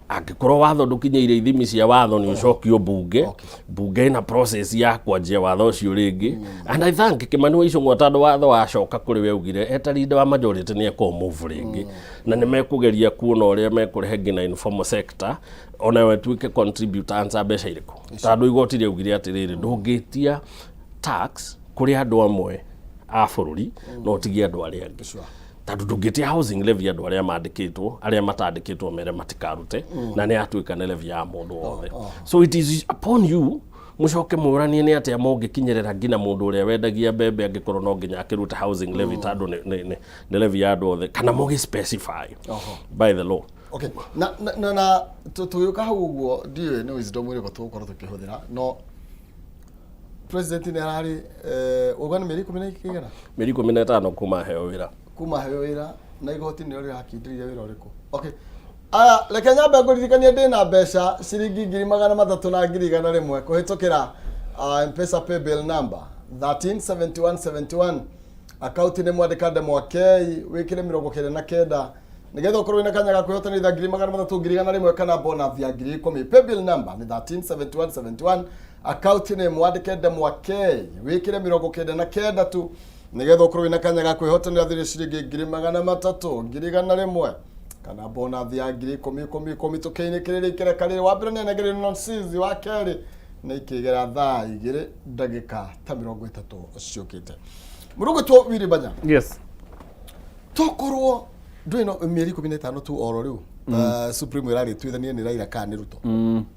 Angĩkorwo watho ndũkinyĩire ithimi cia watho, nĩ ũcokio bunge. Bunge ĩna process ya kwanjia watho ũcio rĩngĩ. And I thank Kimani wa Ichung'wa tondũ watho wacoka kũrĩ we augire eta leader wa majority nĩ ekũ move rĩngĩ na nĩ mekũgeria kuona ũrĩa mekũrehe nginya informal sector onayo ĩtuĩke contributors a mbeca irĩkũ, tondũ igoti rĩaugire atĩrĩrĩ, ndũngĩtia tax kũrĩ andũ amwe a bũrũri no ũtigie andũ arĩa angĩ, tondũ ndũngĩtia housing levy andũ arĩa mandĩkĩtwo, arĩa matandĩkĩtwo mere matikarute, na nĩ yatuĩka nĩ levy ya mũndũ wothe. So it is upon you mũcoke mũranie nĩ atĩa mũngĩkinyĩrĩra nginya mũndũ ũrĩa wendagia mbembe, angĩkorwo no nginya akĩrute housing levy, tondũ nĩ levy ya andũ othe, kana mũgĩ specify by the law. Okay, na tũgĩũka hau ũguo, ndiũĩ nĩ wisdom ĩrĩkũ tũgũkorwo tũkĩhũthĩra, no president nĩ ararĩ uga nĩ mĩeri 11? Mĩeri 15 kuma heo wĩra. Kuma heo wĩra, na igoti nĩrĩo rĩrakindĩrire wĩra ũrĩkũ? Okay, aya, reke nyambe ngũririkanie ndĩna mbeca ciringi 300,000 na 100,000 kũhĩtũkĩra M-Pesa paybill number 137171, akaunti nĩ mwandĩka ndemwa K, wĩkĩre 99, nĩgetha ũkorwo wĩna kanya ga kwĩhotanĩra 300,000, 100,000 kana bonus ya 10,000. Paybill number nĩ 137171, akaunti nĩ mwandĩke ndemwa K, wĩkĩre 99 tu, nĩgetha ũkorwo wĩna kanya ga kwĩhotanĩra thirĩ ciringi 300,000, 100,000 kana bonus ya 10,000 ikũmi ikũmi. Tũkĩinĩkĩrĩria ikereka rĩrĩ, wa mbere nĩ anengererio nonsizi, wa kerĩ nĩ ikĩgera thaa 2 ndagĩka ta 30 ciũkĩte. Mũrũgũtwo Willy Banya. Yes. Tokorwo ndũĩ no mĩeri 15 tu oro rĩu, Supreme ĩrarĩtuithania nĩ Raila kana nĩ Ruto,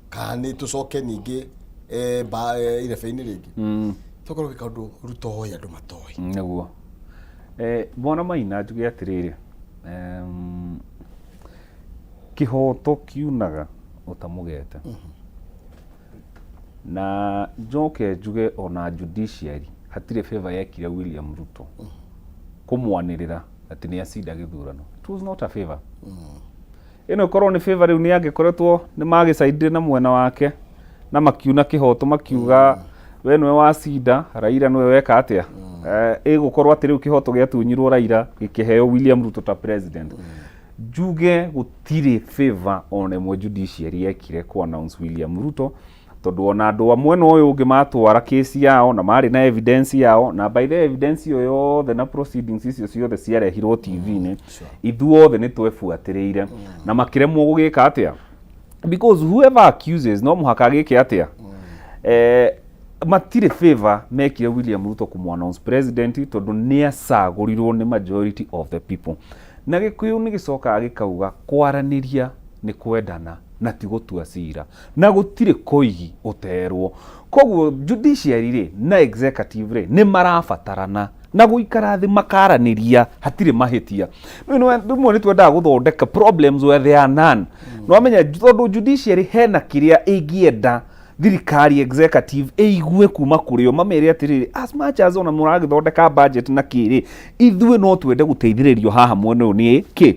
kana nĩ tũcoke ningĩ irebe-inĩ rĩngĩ, tokorwo gwĩ kaũndũ Ruto oĩ andũ matoĩ. Nĩguo, bwana Maina, njuge atĩrĩrĩ, kĩhoto kiunaga ũtamũgete, na njoke njuge ona judiciary hatirĩ favor yekire William Ruto kũmwanĩrĩra atĩ nĩ acinda gĩthurano. It was not a favor. Ĩno ĩkorwo nĩ favor, rĩu nĩ angĩkoretwo nĩ magĩcaidire na mwena wake na makiuna kĩhoto, makiuga we nĩwe wacinda, Raila nĩwe weka atĩa. Ĩgũkorwo atĩ rĩu kĩhoto gĩatunyirwo Raila gĩkĩheo William Ruto ta president. Njuge gũtirĩ favor ona ĩmwe judiciary yekire ku announce William Ruto, tondũ ona andũ a mwena ũyũ ũngĩ matwara kesi yao na marĩ na evidence yao, na by the evidence ĩyo yothe na proceedings icio ciothe ciarehirwo TV-inĩ, ithuothe nĩ twebuatĩrĩire na makĩremwo gũgĩka atĩa, because whoever accuses no mũhaka agĩke atĩa. Matirĩ favor mekire William Ruto kũmũ announce president, tondũ nĩ acagũrirwo nĩ majority of the people. Na Gĩkũyũ nĩ gĩcokaga gĩkauga kwaranĩria nĩ kwendana na ti gũtua cira, na gũtirĩ koigi ũterwo. Koguo judiciary rĩ na executive rĩ nĩ marabatarana na gũikara thĩ makaranĩria, hatirĩ mahĩtia. Rĩmwe nĩ twendaga gũthondeka problems where there are none. Nĩwamenya, tondũ judiciary hena kĩrĩa ĩngĩenda. Thirikari executive ĩigue kuma kũrĩ o, mamere atĩrĩrĩ, as much as ona mũragĩthondeka budget na kĩrĩ, ithuĩ no twende gũteithĩrĩrio haha mwena ũyũ nĩ kĩ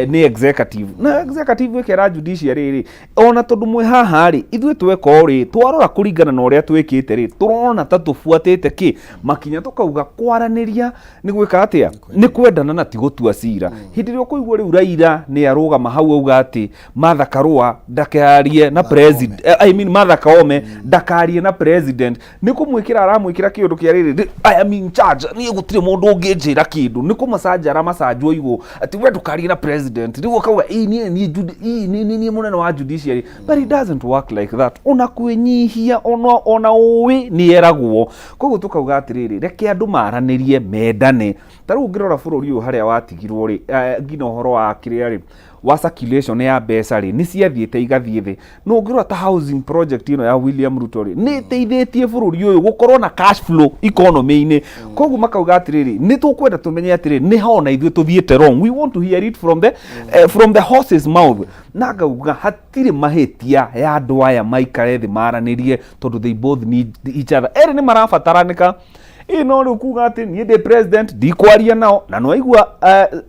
nĩ executive. Na executive ĩkera judiciary rĩ, ona tondũ mwĩ haha rĩ, ithuĩ tweka ũũ rĩ, twarora kũringana na ũrĩa twĩkĩte rĩ, tũrona ta tũbuatĩte kĩ makinya, tũkauga kwaranĩria nĩ gwĩka atĩa, nĩ kwendana na ti gũtua cira. Hĩndĩ ĩrĩa ũkũigua rĩu Raila nĩ arũgama hau auga atĩ Martha Karua ndakarie na president, I mean Martha Koome ndakarie na president, nĩ kũmwĩkĩra aramwĩkĩra kĩũndũ kĩa rĩrĩ, "I am in charge, niĩ gũtirĩ mũndũ ũngĩnjĩra kĩndũ." Nĩ kũmacanja aramacanjwo igũ atĩ we ndũkarie na president. Rĩu akauga, "Ĩ, niĩ niĩ mũnene wa judiciary." But it doesn't work like that. Ona kwĩnyihia, ona ũĩ nĩ eragwo. Koguo tũkauga atĩrĩrĩ, reke andũ maranĩrie, mendane. Ta rĩu ũngĩrora bũrũri ũyũ harĩa watigirwo rĩ, nginya ũhoro wa kĩrĩa rĩ, wa circulation ya mbeca rĩ, nĩ ciathiĩte igathiĩ thĩ. No ũngĩrora ta housing project ĩno ya William Ruto rĩ, nĩ ĩteithĩtie bũrũri ũyũ gũkorwo na cash flow economy-inĩ. Koguo makauga atĩrĩrĩ, nĩ tũkwenda tũmenye atĩrĩrĩ, nĩ hona ithuĩ tũthiĩte wrong. We want to hear it from the horse's mouth. Na ngauga hatirĩ mahĩtia ya andũ aya maikare thĩ maranĩrie, tondũ they both need each other, erĩ nĩ marabataranĩka. Ĩ no rĩu kuga atĩ niĩ ndĩ president, ndikwaria nao, na nĩwaigua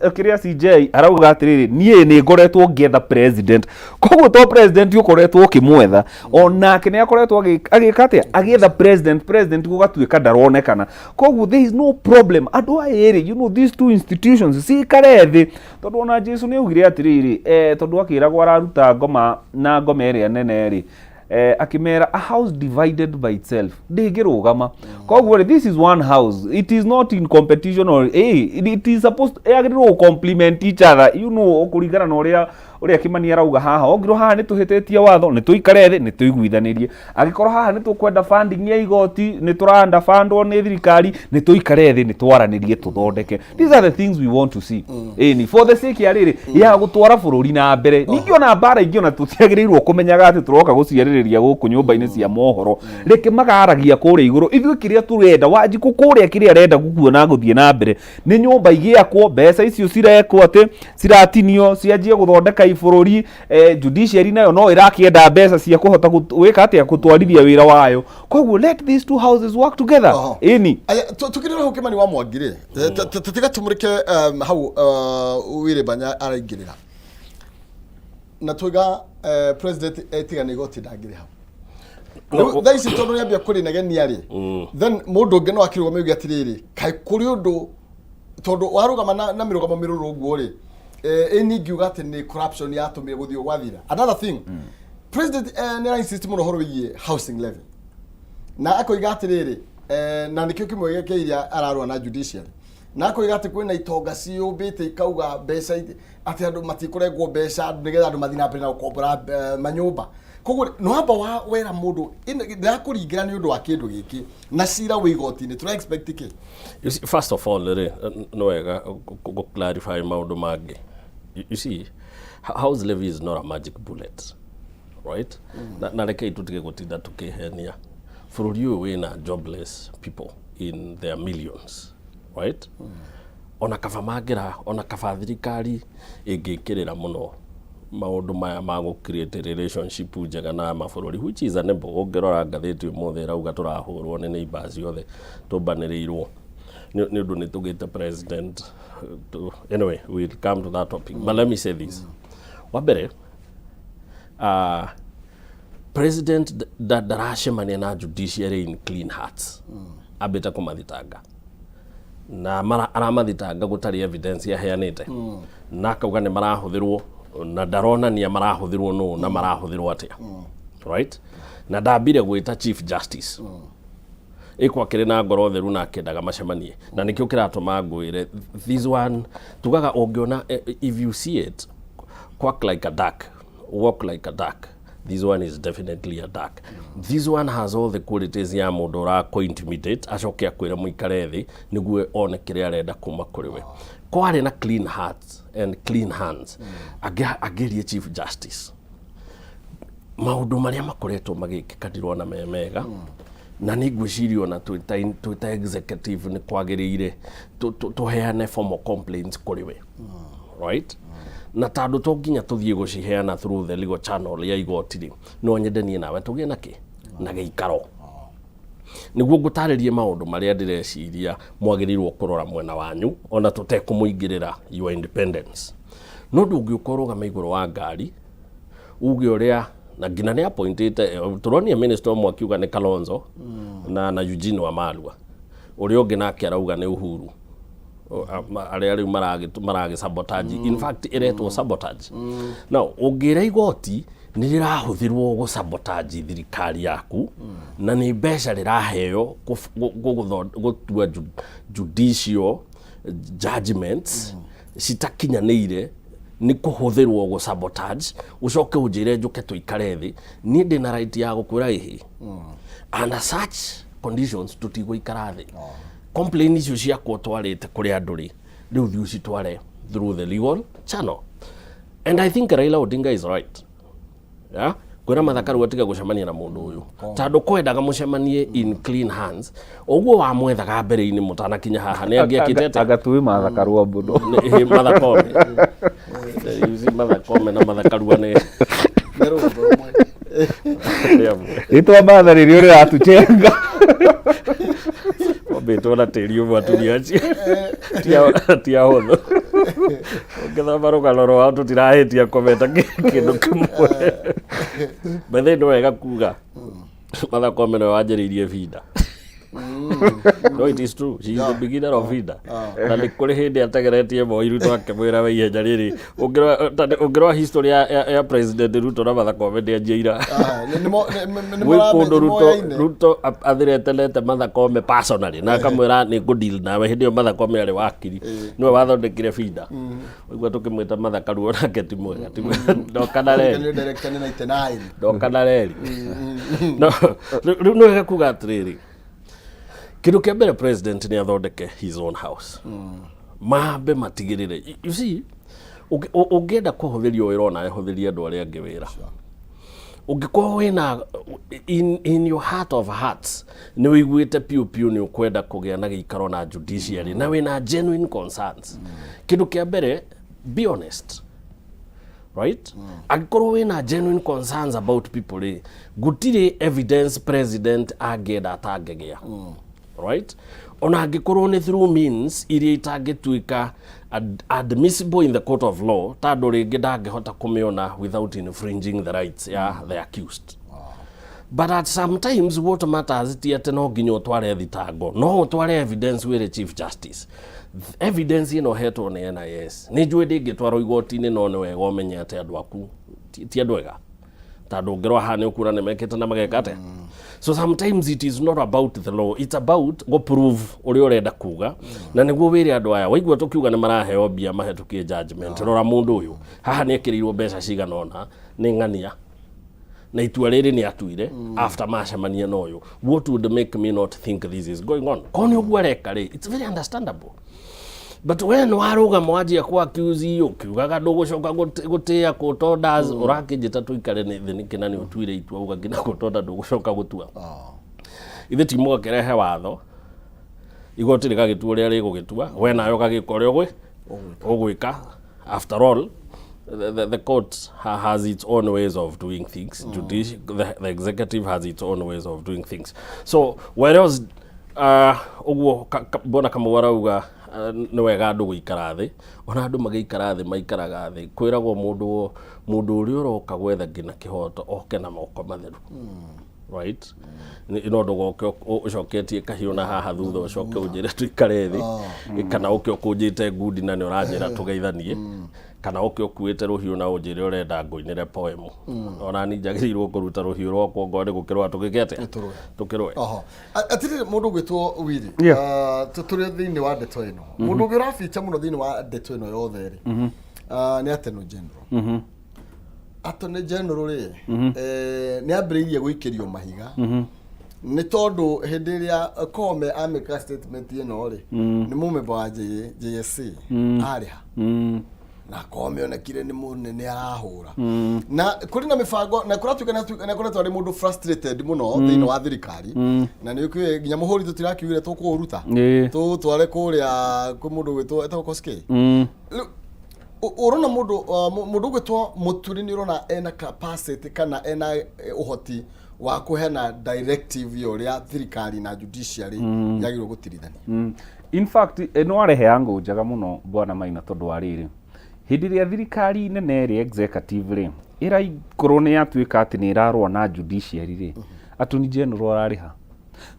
kĩrĩa CJ arauga atĩrĩrĩ, niĩ nĩ ngoretwo ngĩetha president. Koguo to president ũkoretwo ũkĩmwetha, onake nĩ akoretwo agĩka atĩa, agĩetha president. President gũgatuĩka ndaronekana. Koguo there is no problem. Andũ aya erĩ, these two institutions cikare thĩ, tondũ ona Jesu nĩ augire atĩrĩrĩ, tondũ akĩragwo araruta ngoma na ngoma ĩrĩa nene rĩ, akĩmera, "A house divided by itself ndĩngĩrũgama." Koguo rĩ, this is one house. It is not in competition or it is supposed, yagĩrĩirwo gũ complement each other kũringana na ũrĩa Kimani arauga haha. Ongirwo haha nĩ tũhĩtĩtie watho, nĩ tũikare thĩ, nĩ tũiguithanĩrie. Angĩkorwo haha nĩ tũkwenda funding ya igoti, nĩ tũranda fundwo nĩ thirikari, nĩ tũikare thĩ, nĩ twaranĩrie, tũthondeke. These are the things we want to see. Ĩni for the sake ya rĩrĩ, ya gũtwara bũrũri na mbere. Ningĩ ona mbara ingĩ ona tũtiagĩrĩirwo kũmenyaga atĩ tũroka gũciarĩrĩria gũkũ nyũmba-inĩ cia mohoro. Reke magaragia kũrĩa igũrũ. Ithuĩ kĩrĩa tũrenda, Wanjikũ kũrĩa kĩrĩa arenda gũkuona gũthiĩ na mbere nĩ nyũmba igĩakwo, mbeca icio cirekwo atĩ ciratinio cianjie gũthondeka ibũrũri. Judiciary nayo no ĩrakĩenda mbeca cia kũhota gwĩka atĩa, gũtwarithia wĩra wayo. Koguo let these two houses work together. Ĩni. Aya, tukirira hau Kimani wa Mwangi rĩ, tiga tumurike hau Willy Banya araingĩrĩra na tuiga president etigana igoti ndangĩrĩ hau. Rĩu thaa ici tondũ nĩambia kũrĩnegenia rĩ, then mũndũ ũngĩ no akĩrũgame oige atĩrĩrĩ, kaĩ kũrĩ ũndũ, tondũ warũgama na mĩrũgamo mĩrũrũ ũguo rĩ, ĩ ingiuga atĩ nĩ corruption yatũmire gũthiĩ gwathira. Another thing, president nĩ ara insist mũno ũhoro wĩgiĩ housing levy, na akoiga atĩrĩrĩ, na nĩkĩo kĩmwe gĩa iria ararũa na judiciary, na akoiga atĩ kwĩna itonga ciũmbĩte ikauga mbeca atĩ andũ matikũrengwo mbeca nĩgetha andũ mathiĩ na mbere na gũkombora manyũmba. Koguo no amba wa wera mũndũ ndĩrakũringĩra nĩ ũndũ wa kĩndũ gĩkĩ na cira wĩ igoti-inĩ, tũra expect kĩ? You see, first of all rĩ, nĩ wega gũ clarify maũndũ mangĩ. You see, house levy is not a magic bullet, right? Na rekei tũtige gũtinda tũkĩhenia. Bũrũri ũyũ wĩna jobless people in their millions, right? Ona kaba mangĩra, ona kaba thirikari ĩngĩkĩrĩra mũno maũndũ maya ma gũ create relationship njega na mabũrũri, which is unable. Ũngĩrora ngathĩti ũmũthĩ ĩrauga tũrahũrwo nĩ neighbors othe, tũmbanĩrĩirwo nĩ ũndũ nĩ tũgĩte president. Anyway, we'll come to that topic, but let me say this. Wa mbere, president ndaracemania na judiciary in clean hearts. Ambĩte kũmathitanga na aramathitanga gũtarĩ evidence aheanĩte, na akauga nĩ marahũthĩrwo, na ndaronania marahũthĩrwo nũ na marahũthĩrwo atĩa, right? Na ndambire gwĩta Chief Justice ĩkwo akĩrĩ na ngoro theru na akĩendaga macemanie, na nĩkĩo kĩratũma ngwĩre this one. Tugaga ũngĩona, if you see it quack like a duck, walk like a duck, this one is definitely a duck. This one has all the qualities ya mũndũ ũrakũ intimidate, acoke akwĩre mũikare thĩ nĩguo one kĩrĩa arenda kuma kũrĩ we. Kwarĩ na clean hearts and clean hands, angĩrie Chief Justice maũndũ marĩa makoretwo magĩkĩka ndirona me mega. Na nĩ ngwĩciria ona twĩ ta executive nĩ kwagĩrĩire tũheane formal complaints kũrĩ we, right? Na tondũ to nginya tũthiĩ gũciheana through the legal channel ya igoti rĩ, no nyende niĩ nawe tũgĩe na kĩ Na gĩikaro nĩguo ngũtarĩrie maũndũ marĩa ndĩreciria mwagĩrĩirwo kũrora mwena wanyu ona tũtekũmũingĩrĩra your independence. No ndũngĩũka ũrũgame igũrũ wa ngari uge ũrĩa na nginya nĩ appointĩte, tũronire minister ũmwe akiuga nĩ Kalonzo na Eugene Wamalwa, ũrĩa ũngĩ nake arauga nĩ Uhuru. Arĩa rĩu maragĩ sabotage, in fact ĩretwo sabotage. Now ũngĩra igoti nĩ rĩrahũthĩrwo gũ sabotage thirikari yaku na nĩ mbeca rĩraheo gũtua judicial judgments citakinyanĩire nĩ kũhũthĩrwo gũ sabotage, ũcoke ũnjĩre njũke tũikare thĩ, niĩ ndĩna right ya gũkwĩra ĩhĩ, under such conditions tũtigũikara thĩ. Complain icio ciakwa ũtwarĩte kũrĩ andũ rĩ, rĩu thiĩ ũcitware through the legal channel. And I think Raila Odinga is right, yeah? Kwĩra Martha Karua tiga gũcemania na mũndũ ũyũ tondũ kwendaga mũcemanie in clean hands ũguo wamwethaga mbere-inĩ mũtanakinya haha nĩ angĩakĩte atĩa? Anga tuĩ Martha Karua mũno. Ĩ, Martha Koome. You see, Martha Koome na Martha Karua nĩ Nĩ rũgendo rũmwe. Nĩ amwe. Rĩtwa Martha rĩrĩa rĩratuchenga. Wambĩtwo na tĩri ũmwe atumia acio ti ahũthũ. Ũngĩthoma rũgano rwao tũtirahĩtia kũmeta kĩndũ kĩmwe. By the way, nĩ wega kuga Martha Koome nĩwe wanjĩrĩirie FIDA. No, it is true, she is the beginner of FIDA. Na nĩ kũrĩ hĩndĩ ategeretie Moi Ruto akĩmwĩra we ihenya rĩrĩ ũngĩrora history ya President Ruto na Martha Koome ndĩanjia ira. Ah, nĩ Gwĩ kũndũ Ruto moyaine. Ruto athiretenete Martha Koome personally na akamwĩra nĩ ngũ-deal nawe. Hĩndĩ ĩyo Martha Koome arĩ wakiri, nĩwe wathondekire FIDA. Ũigua tũkĩmwĩta Martha Karua nake ti mwega, ti mwega. Ndoka na reri. Nĩ director nĩ 99. Ndoka na reri. No rĩu nĩ wega kuga atĩrĩrĩ, kĩndũ kĩa mbere president nĩ athondeke his own house, mambe matigĩrĩre. You see, ũngĩenda kũhũthĩrio wĩra onawe hũthĩria andũ arĩa angĩ wĩra. Ũngĩkorwo wĩna in your heart of hearts nĩ ũiguĩte piũ piũ nĩ ũkwenda kũgĩa na gĩikaro na judiciary na wĩna genuine concerns, kĩndũ kĩa mbere, be honest, right? Angĩkorwo wĩna genuine concerns about people rĩ, gũtirĩ evidence president angĩenda atangĩgĩa, right? Ona angĩkorwo nĩ through means iria itangĩtuĩka admissible in the court of law, tondũ rĩngĩ ndangĩhota kũmĩona without infringing the rights ya the accused. But at sometimes what matters ti atĩ no nginya ũtware thitango, no ũtware evidence wĩre Chief Justice evidence ĩno hetwo nĩ NIS, nĩ njũĩ ndĩngĩtwarwo igoti-inĩ, no nĩ wega ũmenye atĩ andũ aku ti andũ ega, tondũ ũngĩrora haha nĩ ũkuona nĩ mekĩte na mageka atĩa. So sometimes it is not about the law, it's about go prove ũrĩa ũrenda kuga na nĩguo wĩre andũ aya. Waigua tũkiuga nĩ maraheo mbia mahĩtũkie judgment, rora mũndũ ũyũ haha nĩ ekĩrĩirwo mbeca cigana ũna nĩ ng'ania na itua rĩrĩ nĩ atuire after macemania na ũyũ. What would make me not think this is going on? Korwo nĩ ũguo areka rĩ, it's very understandable. But when warũgama wanjia ku accuse ũkiugaga ndũgũcoka gũtĩĩa court orders, ũrakĩnjĩta tũikare nĩ thĩ nĩkĩ na nĩ ũtuire itua uga nginya court order ndũgũcoka gũtua? Ithe ti mũgakĩrehe watho, igoti rĩgagĩtua ũrĩa rĩgũgĩtua, we nawe ũgagĩka ũrĩa ũgwĩka. After all, the court has its own ways of doing things. The executive has its own ways of doing things. So whereas ũguo mbona Kamau arauga nĩ wega andũ gũikara thĩ, ona andũ magĩikara thĩ maikaraga thĩ kwĩragwo mũndũ ũrĩa ũroka gwetha nginya kĩhoto oke na moko matheru, right? No ndũgoke ũcoketie kahiũ na haha thutha ũcoke ũnjĩre tũikare thĩ, kana ũke ũkũnjĩte ngundi na nĩ ũranjĩra tũgeithanie, kana ũke ũkuĩte rũhiũ na ũnjĩre ũrenda ngũinĩre poem. Ona ni njagĩrĩirwo kũruta rũhiũ rwakwa ngone gũkĩrũa tũgĩke atĩa? Tũrũe. Tũkĩrũe. Oho. Atirĩ mũndũ ũgwĩtwo Willy. Yeah. Tũrĩ thĩinĩ wa ndeto ĩno, mũndũ ũngĩ ũrabicha mũno thĩinĩ wa ndeto ĩno yothe rĩ, nĩ Attorney General. Attorney General rĩ, nĩ ambĩrĩirie gũikĩrio mahiga nĩ tondũ hĩndĩ ĩrĩa Koome amĩka statement ĩno rĩ, nĩ mũmemba wa JSC arĩ ha na Koome onekire nĩ mũnene arahũra na kũrĩ na mĩbango na kũratuĩka nĩ akoretwo arĩ mũndũ frustrated mũno thĩinĩ wa thirikari na nĩ ũkĩũĩ nginya mũhũri tũtirakiugire tũkũũruta tũtware kũrĩa kwĩ mũndũ ũgwĩtwo etagwo Koskei. Rĩu Ũrona mũndũ mũndũ ũgwĩtwo Mũturi nĩ ũrona ena capacity kana ena ũhoti wa kũheana directive ya ũrĩa thirikari na judiciary yagĩrĩirwo gũtirithania? In fact, no arehe angle njega mũno, bwana Maina, tondũ wa rĩrĩ, hĩndĩ ĩrĩa thirikari nene ĩrĩa executive rĩ ĩraikorwo nĩ yatuĩka atĩ nĩ ĩrarũa na judiciary rĩ, attorney general ararĩha,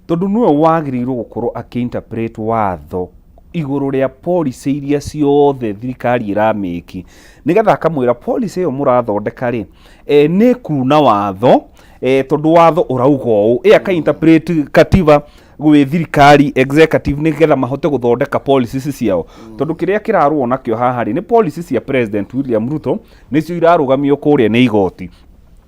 tondũ nĩwe wagĩrĩirwo gũkorwo akĩ-interpret watho igũrũ rĩa policy iria ciothe thirikari ĩramĩki, nĩgetha akamwĩra policy ĩyo mũrathondeka rĩ nĩ kuna watho, tondũ watho ũrauga ũũ. Ĩ aka-interpret katiba gwĩ thirikari executive nĩgetha mahote gũthondeka policies ciao, tondũ kĩrĩa kĩrarũo nakĩo haha rĩ nĩ policies cia President William Ruto, nĩcio irarũgamio kũrĩa nĩ igoti.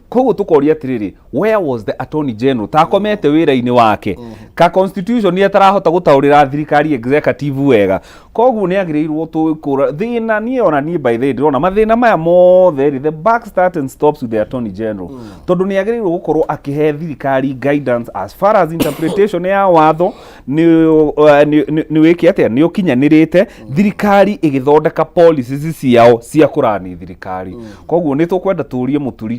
Koguo tũkoria atĩrĩrĩ, where was the attorney general? Takomete wĩra-inĩ wake ka constitution nĩ atarahota gũtaũrĩra thirikari executive wega. Koguo nĩ agĩrĩirwo tũkũra thĩna. Niĩ ona niĩ, by the way, ndĩrona mathĩna maya mothe rĩ, the buck start and stops with the attorney general, tondũ nĩ agĩrĩirwo gũkorwo akĩhe thirikari guidance as far as interpretation ya watho nĩ wĩke atĩa, nĩ ũkinyanĩrĩte thirikari ĩgĩthondeka policies ciao cia kũrani thirikari. Koguo nĩ tũkwenda tũrie Mũturi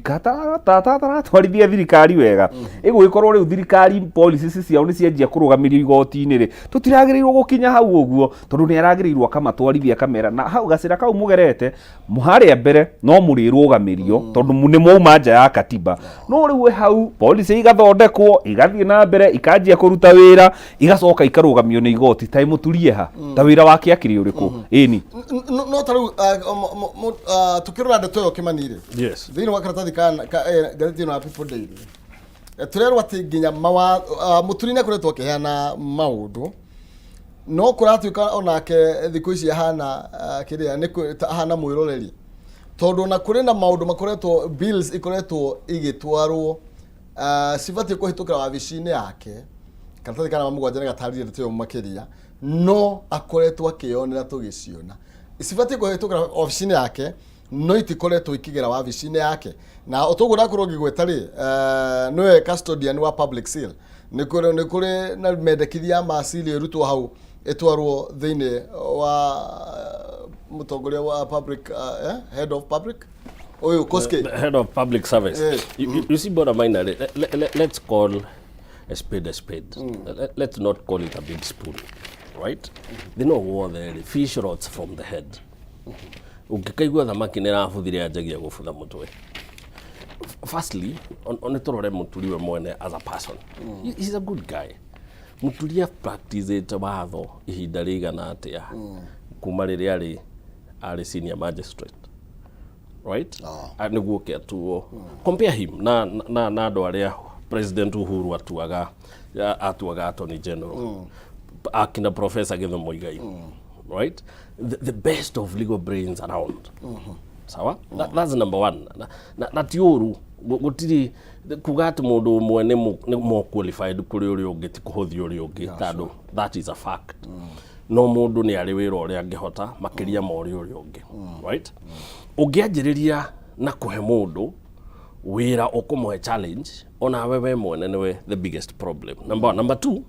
kataratwarithia thirikari wega. Ĩgũgĩkorwo rĩu thirikari policies ciao nĩ cianjia kũrũgamĩrio igoti-inĩ rĩ, tũtiragĩrĩirwo gũkinya hau ũguo, tondũ nĩ aragĩrĩirwo akamatwarithia, akamera na hau gacĩra kau mũgerete harĩa mbere no mũrĩrũgamĩrio, tondũ nĩ mwauma nja ya katiba. No rĩu hau policy igathondekwo, igathiĩ na mbere, ikanjia kũruta wĩra, igacoka ikarũgamio nĩ igoti. Ta mũturie ha ta wĩra wake akĩrĩ ũrĩkũ? Ĩni. No ta rĩu tukĩrora ndeto ĩyo, Kĩmani rĩ, thĩinĩ wa karatathi ka ngathĩti ĩno ya People Daily, tũrerwo atĩ nginya Mũturi nĩ akoretwo akĩheana maũndũ, no kũratuĩka onake thikũ ici ahana kĩrĩa nĩ ahana mwĩroreri, tondũ ona kũrĩ na maũndũ makoretwo, bills ikoretwo igĩtwarwo, cibatiĩ kũhĩtũkĩra wabici-inĩ yake. Karatathi ka namba 7 nĩ gatarĩrie ndeto ĩyo makĩria, no akoretwo akĩyonera tũgĩciona cibatiĩ kũhĩtũkĩra wabici-inĩ yake, no itikoretwo ikĩgera wabici-inĩ yake. Na ũtoguo ndakorwo ngĩgweta rĩ, nĩwe custodian wa public seal. Nĩ kũrĩ na mendekithia ma seal ĩrutwo hau ĩtwarwo thĩinĩ wa mũtongoria wa public, head of public ũyũ Koskei. The head of public service. You see, Bwana Maina, let's call a spade a spade. Let's not call it a big spoon, right? Thina wothe rĩ, fish rots from the head. Ũngĩkaigua thamaki nĩ ĩrabuthire, yanjagia gũbutha mũtwe. Firstly, nĩ tũrore Mũturi we mwene as a person. He's a good guy. Mũturi practicĩte watho ihinda rĩigana atĩa kuma rĩrĩa arĩ senior magistrate, right? Ah, nĩguo ke atuo. Compare him na andũ arĩa President Uhuru atuaga attorney general, akina Professor Githu Muigai, right? The best of legal brains around. Sawa, that's number one. Na ti ũru, gũtirĩ kuga atĩ mũndũ ũmwe nĩ more qualified kũrĩ ũrĩa ũngĩ, ti kũhũthia ũrĩa ũngĩ, tondũ that is a fact. No mũndũ nĩ arĩ wĩra ũrĩa angĩhota makĩria ma ũrĩa ũngĩ, right? Ũngĩanjĩrĩria na kũhe mũndũ wĩra ũkũmũhe challenge, onawe we mwene nĩwe the biggest problem, number one. Number two,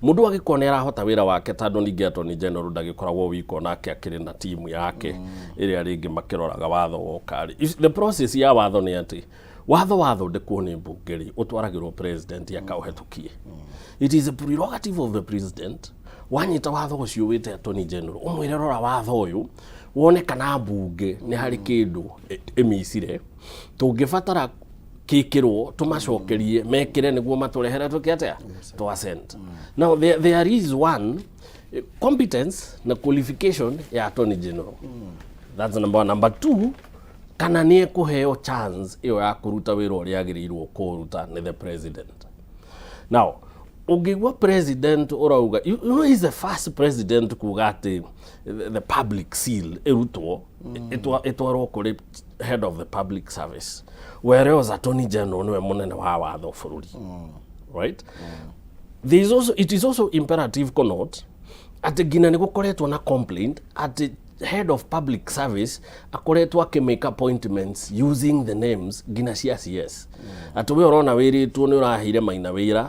mũndũ agĩkorwo nĩ arahota wĩra wake, tondũ ningĩ attorney general ndagĩkoragwo wika, onake akĩrĩ na timu yake ĩrĩa rĩngĩ makĩroraga watho woka rĩ. The process ya watho nĩ atĩ watho wathondekwo nĩ mbunge rĩ, ũtwaragĩrwo president akaũhetũkie. It is a prerogative of the president. Wanyita watho ũcio, wĩte attorney general, ũmwĩre, "Rora watho ũyũ wone kana mbunge nĩ harĩ kĩndũ ĩmicire tũngĩbatara kĩkĩrwo, tũmacokerie mekĩre nĩguo matũrehere tũke atĩa to assent." Now there is one competence na qualification ya attorney general. That's number one. Number two, kana nĩ ekũheo chance ĩyo ya kũruta wĩra ũrĩa agĩrĩirwo kũruta nĩ the president. Now ũngĩigua president ũrauga, you know he's the first president kuga atĩ the public seal ĩrutwo ĩtwarwo kũrĩ head of the public service, whereas attorney general nĩwe mũnene wa watho bũrũri, right? There is also, it is also imperative to note atĩ nginya nĩ gũkoretwo na complaint atĩ head of public service akoretwo akĩmake appointments using the names nginya cia CS, atĩ we ũrona wĩrĩtwo nĩ ũraheire Maina wĩra,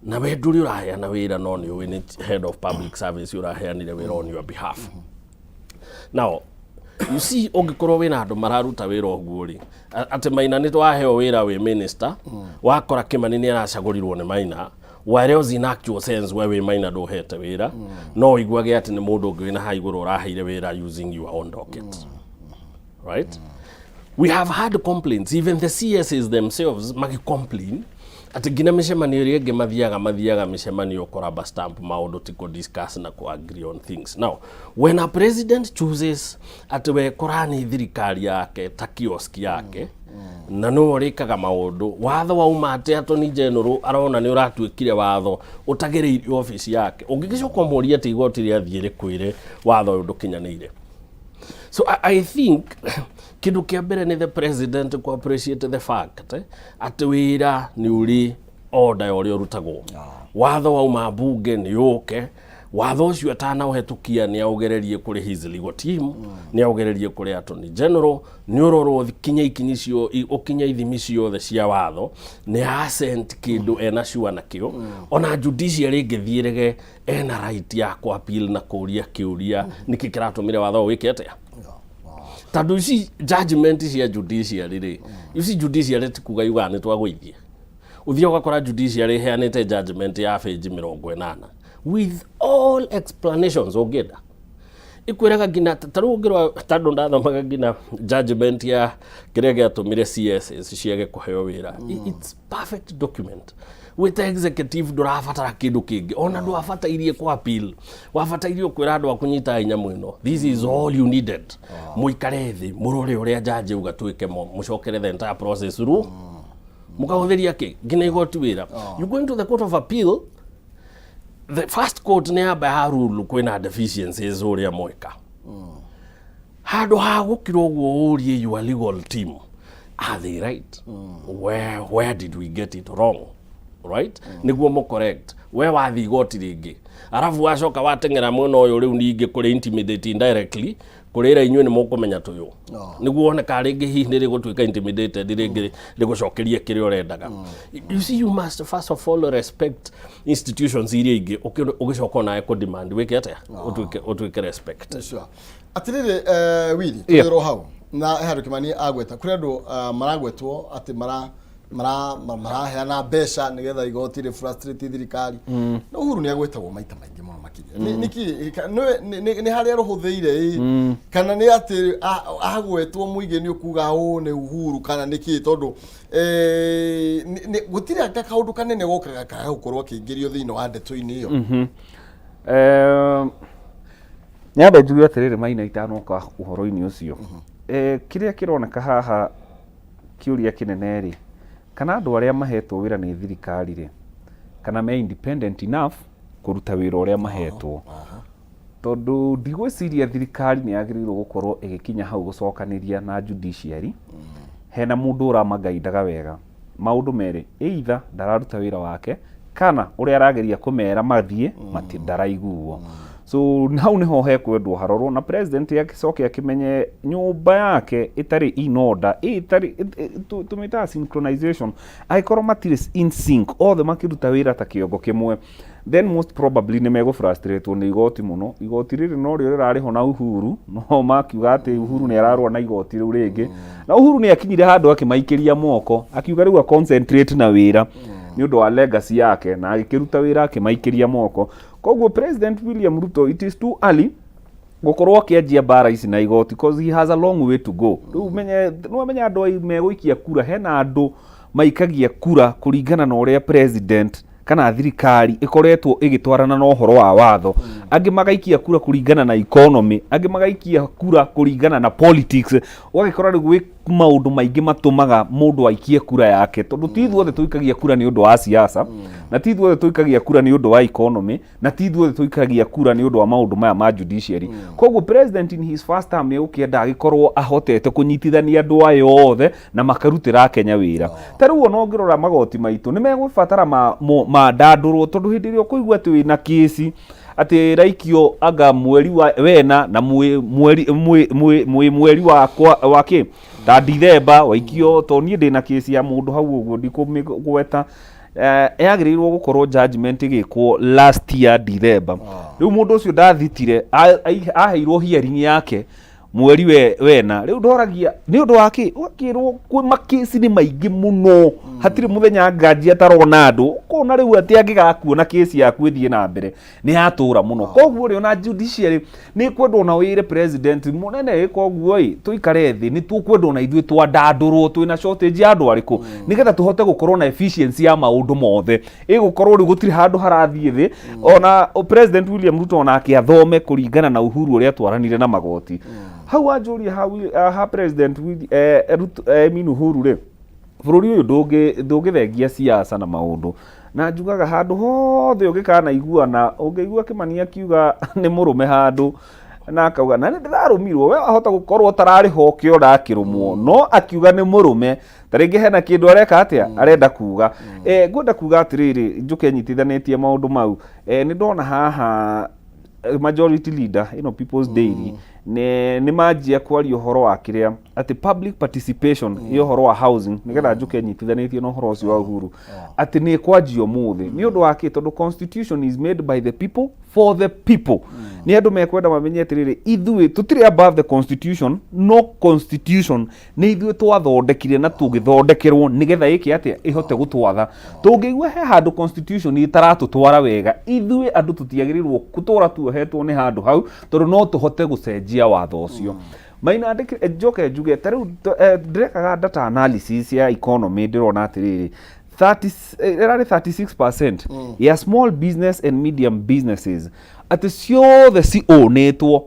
na we ndũrĩ ũraheana wĩra, no nĩ ũĩ nĩ head of public service ũraheanire wĩra on your behalf. Now You see, ũngĩkorwo wĩna andũ mararuta wĩra ũguo rĩ, atĩ Maina nĩ waheo wĩra wĩ minister, wakora Kĩmani nĩ aracagũrirwo nĩ Maina, whereas in actual sense we wĩ Maina ndũhete wĩra, no ũiguage atĩ nĩ mũndũ ũngĩ wĩna haha igũrũ ũraheire wĩra using your own docket. Right? We have had complaints, even the CSs themselves magi-complain atĩ nginya mĩcemanio ĩrĩa ĩngĩ mathiaga mĩcemanio kũraba stamp maũndũ, ti kũ-discuss na kũ-agree on things. Now, when a president chooses atĩ we kũrani thirikari yake ta kiosk yake, na nĩwe ũrĩkaga maũndũ, watho wauma atĩ Attorney General arona nĩ ũratuĩkire watho ũtagĩrĩire obici yake, ũngĩgĩcoka ũmũrie atĩ igoti rĩathiĩ rĩkwĩre watho ũyũ ndũkinyanĩire. So I think kĩndũ kĩa mbere nĩ the president ku appreciate the fact atĩ wĩra nĩ ũrĩ order ya ũrĩa ũrutagwo. Watho wauma mbunge nĩ ũke, watho ũcio atanaũhetũkia nĩ aũgererie kũrĩ his legal team, nĩ aũgererie kũrĩ Attorney General, nĩ ũrorwo kinya ikinyi cio ũkinye ithimi ciothe cia watho, nĩ assent kĩndũ ena sure nakĩo. Ona judiciary ĩngĩthiĩ rege, ena right ya kũ appeal na kũria kĩũria nĩkĩ kĩratũmire watho ũyũ wĩke atĩa, tondũ ici judgment cia judiciary rĩ, ici judiciary ti kuga yugaga nĩ twagũithia. Ũthiaga ũgakora judiciary ĩheanĩte judgment ya page 80 with all explanations ũngĩenda, ikwĩraga nginya ta rĩu ũngĩrora, tondũ ndathomaga nginya judgment ya kĩrĩa gĩatũmire CSS ciage kũheo wĩra. It's perfect document. Wĩta executive ndũrabatara kĩndũ kĩngĩ, ona ndwabatairie kũ appeal, wabatairie kwĩra andũ a kũnyita nyamũ ĩno, this is all you needed. Mũikare thĩ, mũrore ũrĩa jaji auga twĩke, mũcokere the entire process ru mũkahũthĩria kĩ nginya igoti wĩra. You go into the court of appeal, the first court nĩ yamba ya rule kwĩna deficiencies ũrĩa mweka. Handũ ha gũkira ũguo ũrie your legal team, are they right? Where did we get it wrong, right? Nĩguo mũ correct. We wathiĩ igoti rĩngĩ, arabu wacoka wateng'era mwena ũyũ rĩu ningĩ kũrĩ intimidate indirectly, kũrĩra inyuĩ nĩ mũkũmenya tũyũ, nĩguo wone ka rĩngĩ hihi nĩ rĩgũtuĩka intimidated, rĩngĩ rĩgũcokerie kĩrĩa ũrendaga. You see, you must first of all respect institutions iria ingĩ, ũgĩcoka onawe kũ demand wĩke atĩa, ũtuĩke respect. Sure. Atirĩrĩ, Willy, tũrĩ hau na he handũ Kĩmani agweta kũrĩ andũ maragwetwo atĩ maraheana mbeca nĩgetha igoti rĩ frustrate thirikari, na Uhuru nĩ agwetagwo maita maingĩ mũno makĩria. Nĩkĩ nĩ harĩa rũhũthĩire ĩ, kana nĩ atĩ agwetwo mũingĩ nĩ ũkuga ũũ nĩ Uhuru, kana nĩkĩ? Tondũ gũtirĩ anga kaũndũ kanene gokaga kaga gũkorwo akĩingĩrio thĩinĩ wa ndeto-inĩ ĩyo. Nyambe njuge atĩrĩrĩ, Maina, itanoka ũhoro-inĩ ũcio, kĩrĩa kĩroneka haha, kĩũria kĩnene rĩ, kana andũ arĩa mahetwo wĩra nĩ thirikari rĩ, kana me independent enough kũruta wĩra ũrĩa mahetwo? Tondũ ndigwĩciria thirikari nĩ yagĩrĩirwo gũkorwo ĩgĩkinya hau gũcokanĩria na judiciary hena mũndũ ũramagaindaga wega. Maũndũ merĩ, either ndararuta wĩra wake, kana ũrĩa arageria kũmera mathiĩ mati ndaraiguo. So hau nĩho hekwendwo harorwo, na president agĩcoke akĩmenye nyũmba yake ĩtarĩ in order, ĩtarĩ tũmĩtaga synchronization. Angĩkorwo matirĩ in sync othe makĩruta wĩra ta kĩongo kĩmwe, then most probably nĩ megũ-frustratwo nĩ igoti mũno. Igoti rĩrĩ norĩo rĩrarĩho na Uhuru, no makiuga atĩ Uhuru nĩ ararũa na igoti rĩu rĩngĩ, na Uhuru nĩ akinyire handũ akĩmaikĩria moko, akiuga rĩu a concentrate na wĩra nĩ ũndũ wa legacy yake, na agĩkĩruta wĩra akĩmaikĩria moko. Koguo President William Ruto, it is too early gũkorwo akĩanjia mbara ici na igoti, cause he has a long way to go. Rĩu menye no menye andũ ai megũikia kura, hena andũ maikagia kura kũringana na ũrĩa president kana thirikari ĩkoretwo ĩgĩtwarana na ũhoro wa watho, angĩ magaikia kura kũringana na economy, angĩ magaikia kura kũringana na politics. Ũgagĩkora rĩu gwĩ maũndũ maingĩ matũmaga mũndũ aikie kura yake, tondũ ti ithuothe tũikagia kura nĩ ũndũ wa siasa, na ti ithuothe tũikagia kura nĩ ũndũ wa economy, na ti ithuothe tũikagia kura nĩ ũndũ wa maũndũ maya ma judiciary. Koguo president in his first term nĩ egũkĩenda agĩkorwo ahotete kũnyitithania andũ aya othe na makarutĩra Kenya wĩra. Ta rĩu ona ũngĩrora magoti maitũ nĩ megũbatara mandandũrwo, tondũ hĩndĩ ĩrĩa ũkũigua atĩ wĩna kĩci atĩ ĩraikio anga mweri wa wena na mwĩ mweri mwĩ mwĩ mwĩ mweri wa kwa wa kĩ ta Dithemba waikio, to niĩ ndĩna kĩci ya mũndũ hau ũguo ndikũmĩgweta, yagĩrĩirwo gũkorwo judgment ĩgĩkwo last year Dithemba. Rĩu mũndũ ũcio ndathitire, aheirwo hearing yake. Mweri wena rĩu ndoragia nĩ ũndũ wa kĩ ũgakĩrwo kwĩ makĩci nĩ maingĩ mũno, hatirĩ mũthenya nganji atarona andũ, ũkona rĩu atĩ angĩgakuona kĩci yaku ĩthiĩ na mbere nĩ yatũra mũno. Koguo rĩ, ona judiciary nĩ kwendwo na wĩre president mũnene ĩ, koguo ĩ tũikare thĩ, nĩ tũkwenda ona ithuĩ twandandũrwo twĩna shortage ya andũ arĩkũ, nĩgetha tũhote gũkorwo na efficiency ya maũndũ mothe. Ĩgũkorwo rĩu gũtirĩ handũ harathiĩ thĩ. Ona President William Ruto onake athome kũringana na Uhuru ũrĩa atwaranire na magoti hau. Wanjũria ha President Ruto, I mean Uhuru rĩ, bũrũri ũyũ ndũngĩthengia siasa na maũndũ, na njugaga handũ hothe ũngĩkanaiguana, ũngĩigua Kĩmani akiuga nĩ mũrũme handũ na akauga na nĩ ndĩrarũmirwo, we wahota gũkorwo ũtararĩ ho ũkĩona akĩrũmwo, no akiuga nĩ mũrũme, ta rĩngĩ hena kĩndũ areka atĩa arenda kuga. Ngwenda kuga atĩrĩrĩ, njũke nyitithanĩtie maũndũ mau, nĩ ndona haha majority leader ĩno People's Daily nĩ manjia kwaria ũhoro wa kĩrĩa atĩ public participation ya ũhoro wa housing, nĩgetha njũke nyitithanĩtie na ũhoro ũcio wa Uhuru, atĩ nĩ ĩkwanjia ũmũthĩ. Nĩ ũndũ wa kĩ? Tondũ constitution is made by the people for the people. Nĩ andũ mekwenda mamenye atĩrĩrĩ, ithuĩ tũtirĩ above the constitution, no constitution nĩ ithuĩ twathondekire na tũgĩthondekerwo nĩgetha ĩke atĩa, ĩhote gũtwatha. Tũngĩigua he handũ constitution ĩtaratũtwara wega, ithuĩ andũ tũtiagĩrĩirwo gũtũra tuohetwo nĩ handũ hau, tondũ no tũhote gũcenjia watho ũcio. Maina njoke njuge ta rĩu ndĩrekaga data analysis ya economy, ndĩrona atĩrĩrĩ, 30 ĩrarĩ 36% ya small business and medium businesses atĩ ciothe ciũnĩtwo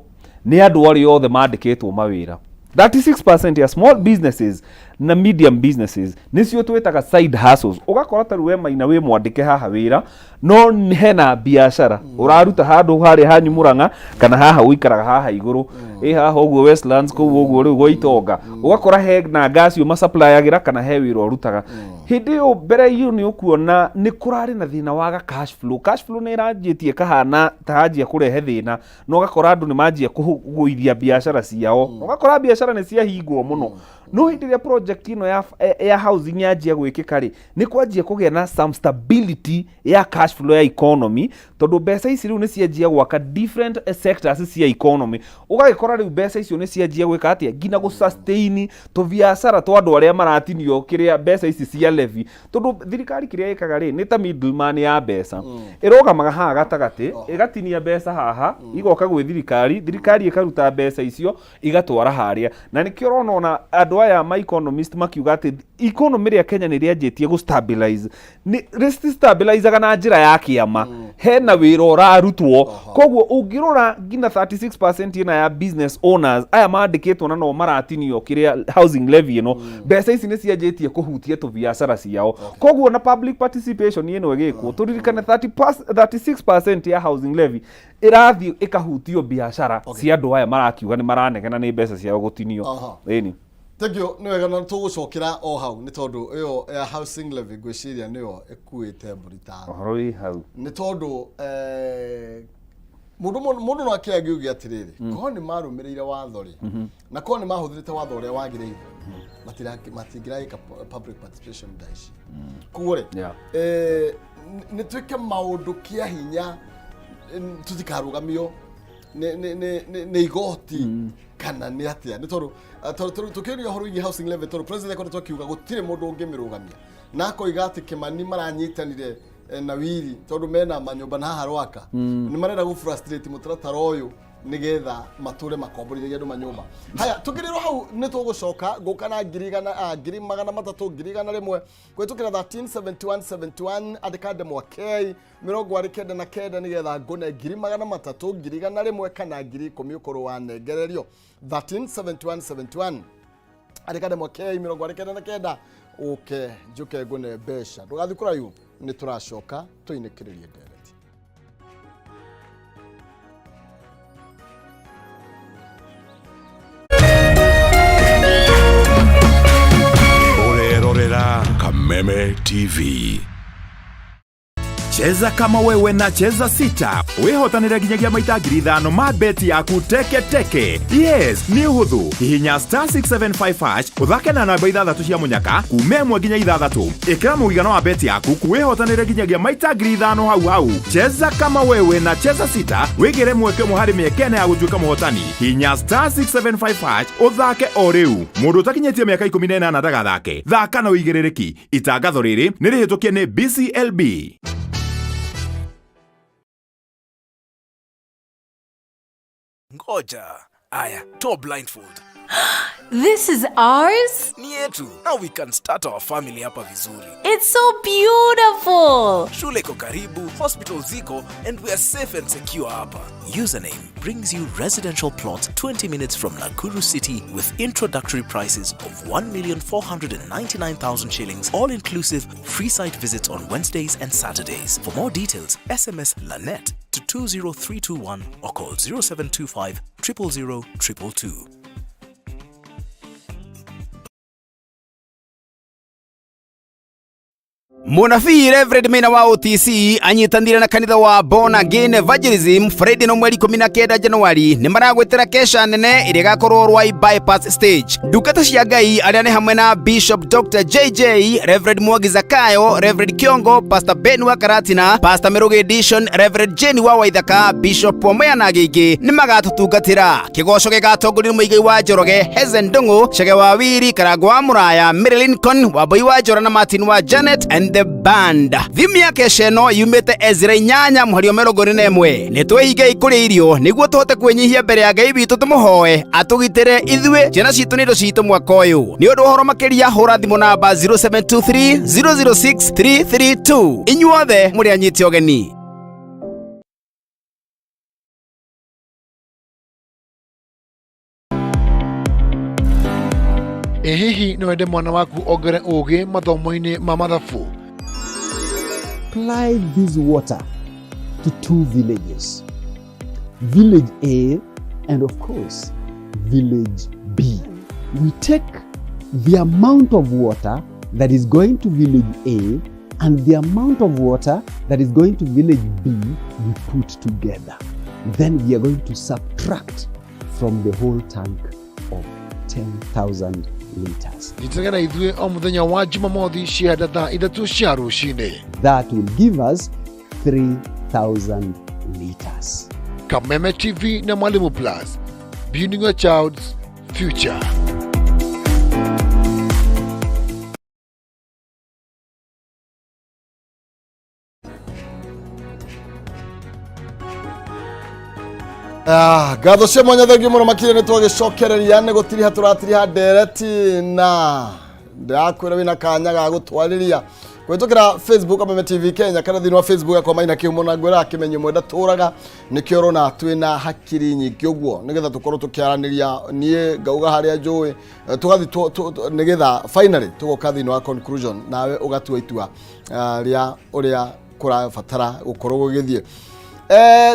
nĩ andũ arĩa othe mandĩkĩtwo mawĩra. 36% ya small businesses na medium businesses nĩcio twĩtaga side hustles. Ũgakora ta rĩu we Maina wĩ mwandĩke haha wĩra, no hena biacara ũraruta handũ harĩa hanyu Mũrang'a, kana haha ũikaraga haha igũrũ ĩ haha ũguo Westlands kũu ũguo rĩu gwa itonga, ũgakora he na ngaci ũmasuppliagĩra kana he wĩra ũrutaga. Hĩndĩ ĩyo mbere iyo nĩ ũkuona nĩ kũrarĩ na thĩna waga cash flow. Cash flow nĩ ĩranjĩtie kahana ta yanjia kũrehe thĩna, na ũgakora andũ nĩ manjia kũgũithia biacara ciao, ũgakora biacara nĩ ciahingwo mũno. No hĩndĩ ĩrĩa project ĩno ya housing yanjia gwĩkĩka rĩ, nĩ kwanjia kũgĩa na some stability ya cash flow ya economy, tondũ mbeca ici rĩu nĩ cianjia gwaka different sectors cia economy. Ũgagĩkora rĩu mbeca icio nĩ cianjia gwĩka atĩa, nginya gũ sustain tũbiacara twa andũ arĩa maratinio kĩrĩa mbeca ici cia levy, tondũ thirikari kĩrĩa ĩkaga rĩ, nĩ ta middleman ya mbeca, ĩrũgamaga haha gatagatĩ, ĩgatinia mbeca haha, igoka gwĩ thirikari, thirikari ĩkaruta mbeca icio igatwara harĩa. Na nĩkĩo ũrona ona andũ aya ma economist makiuga atĩ economy rĩa Kenya nĩ rĩanjĩtie gũ stabilize, nĩ rĩstabilizaga na njĩra ya kĩama, hena wĩra ũrarutwo. Koguo ũngĩrora nginya 36% ĩna ya business owners aya mandĩkĩtwo na no maratinio kĩrĩa housing levy ĩno, mbeca ici nĩ cianjĩtie kũhutia tũbiacara ciao. Koguo na public participation ĩno ĩgĩkwo, tũririkane 36% ya housing levy ĩrathiĩ ĩkahutio biacara cia andũ aya marakiuga nĩ maranegena nĩ mbeca ciao gũtinio. Ĩni. Thank you, nĩ wega, na tũgũcokera o hau nĩ tondũ ĩyo ya housing levy ngwĩciria nĩyo ĩkuĩte mbũri ta Ũhoro wĩ hau. Nĩ tondũ mũndũ no akĩangiuge atĩrĩrĩ, korwo nĩ marũmĩrĩire watho rĩ, na korwo nĩ mahũthĩrĩte watho ũrĩa wagĩrĩire, matingĩragĩka public participation thaa ici. Koguo rĩ, nĩ twĩke maũndũ kĩa hinya, tũtikarũgamio nĩ igoti kana nĩ atĩa, nĩ tondũ tũkĩũria ũhoro wĩgiĩ housing levy, tondũ president akoretwo akiuga gũtirĩ mũndũ ũngĩmĩrũgamia, na akoiga atĩ Kĩmani maranyitanire na Wiri tondũ mena manyũmba na haha Rwaka, nĩ marenda gũ frustrate mũtaratara ũyũ nĩgetha matũre makomborithagia andũ manyũmba. Haya, tũkĩrĩrwo hau nĩ tũgũcoka ngũka na 100,000, 300,000, 100,100 kũhĩtũkĩra 137171. Andĩka ndemwa K 99 nĩgetha ngũne 300,000, 100,100 kana 10,000 ũkorwo wanengererio. 137171, andĩka ndemwa K 99 ũke njũke ngũne mbeca. Ndũgathiĩ kũraihu, nĩ tũracoka tũinĩkĩrĩrie ndereti. Ũrerorera Kameme TV. Cheza kama wewe na Cheza Sita wĩhotanĩre nginyagia maita 5,000 ma beti yaku teke teke. Yes, nĩ ũhũthũ. Hihinya star 675 hash ũthake na namba ithathatũ cia mũnyaka kuma 1 nginya 6. Ĩkĩra mũigana wa beti yaku wĩhotanĩre nginyagia maita 5,000 hau hau. Cheza kama wewe na Cheza Sita wĩgĩre mweke ũmwe harĩ mĩeke ĩna ya gũtuĩka mũhotani. Hihinya star 675 hash ũthake o rĩu. Mũndũ ũtakinyĩtie mĩaka 18 ndagathake. Thaka na ũigĩrĩrĩki. Itangatho rĩrĩ nĩ rĩhĩtũkie nĩ BCLB. Ngoja. Aya, toa blindfold. This is ours? Ni yetu. Now we can start our family hapa vizuri. It's so beautiful. Shule iko karibu, hospital ziko, and we are safe and secure hapa. Username brings you residential plot 20 minutes from Nakuru City with introductory prices of 1,499,000 shillings, all inclusive, free site visits on Wednesdays and Saturdays. For more details, SMS LANET to 20321 or call 0725 000 222. Mũnabii Reverend Maina wa OTC anyitanire na kanitha wa Born Again Evangelism Friday no mweri 19 Januari nĩ maragwĩtĩra kesha nene ĩrĩa ĩgakorwo Ruai Bypass Stage. Ndungata cia Ngai arĩa nĩ hamwe na Bishop Dr. JJ, Reverend Mwangi Zakayo, Reverend Kiongo, Pastor Ben wa Karatina, Pastor Mirugi Edition, Reverend Jane wa Waithaka, Bishop Wamaya na angĩ aingĩ nĩ magatũtungatĩra. Kĩgoco gĩgatongorio nĩ Mũigai wa Njoroge, Hezen Ndung'u, Chege wa Wiri, Karangũ wa Mũraya, Mary Lincoln, Wambui wa Njora na Martin wa Janet and the band. Thimu ya kesha ĩno yumĩte Ezra 8 mũhari wa 41. Nĩ twĩhingei kũrĩa irio nĩguo tũhote kwĩnyihia mbere ya Ngai witũ tũmũhoe atũgitĩre ithuĩ ciana citũ na indo citũ mwaka ũyũ. Nĩ ũndũ wa ũhoro makĩria hũra thimũ namba 0723 006 332. Inyuothe mũrĩ anyite ũgeni. Ĩ hihi no wende mwana waku ongere ũgĩ mathomo-inĩ ma mathabu? Supply this water to two villages, Village A and of course, Village B. We take the amount of water that is going to Village A and the amount of water that is going to Village B, we put together. Then we are going to subtract from the whole tank of 10,000 liters. Nyitanĩra na ithuĩ o mũthenya wa Jumamothi cianda thaa 3 cia rũcinĩ. That will give us 3,000 liters. Kameme TV na Mwalimu Plus, building your child's future. Ah, ngatho cia mwanya thengiũ mũno makĩria nĩ twagĩcokereria nĩ gũtiriha tũratiriha ndereti na ndĩrakwĩra wĩna kanya ga gũtwarĩria kũhĩtũkĩra Facebook Kameme TV Kenya kana thĩinĩ wa Facebook yakwa Maina Kĩhumo na ngwĩraga kĩmenyo mwenda tũraga nĩkĩo ũrona twĩna hakiri nyingĩ ũguo nĩgetha tũkorwo tũkĩaranĩria niĩ ngauga harĩa njũĩ tũgathiĩ nĩgetha finally tũgoka thĩinĩ wa conclusion nawe ũgatua itua rĩa ũrĩa kũrabatara gũkorwo gũgĩthiĩ.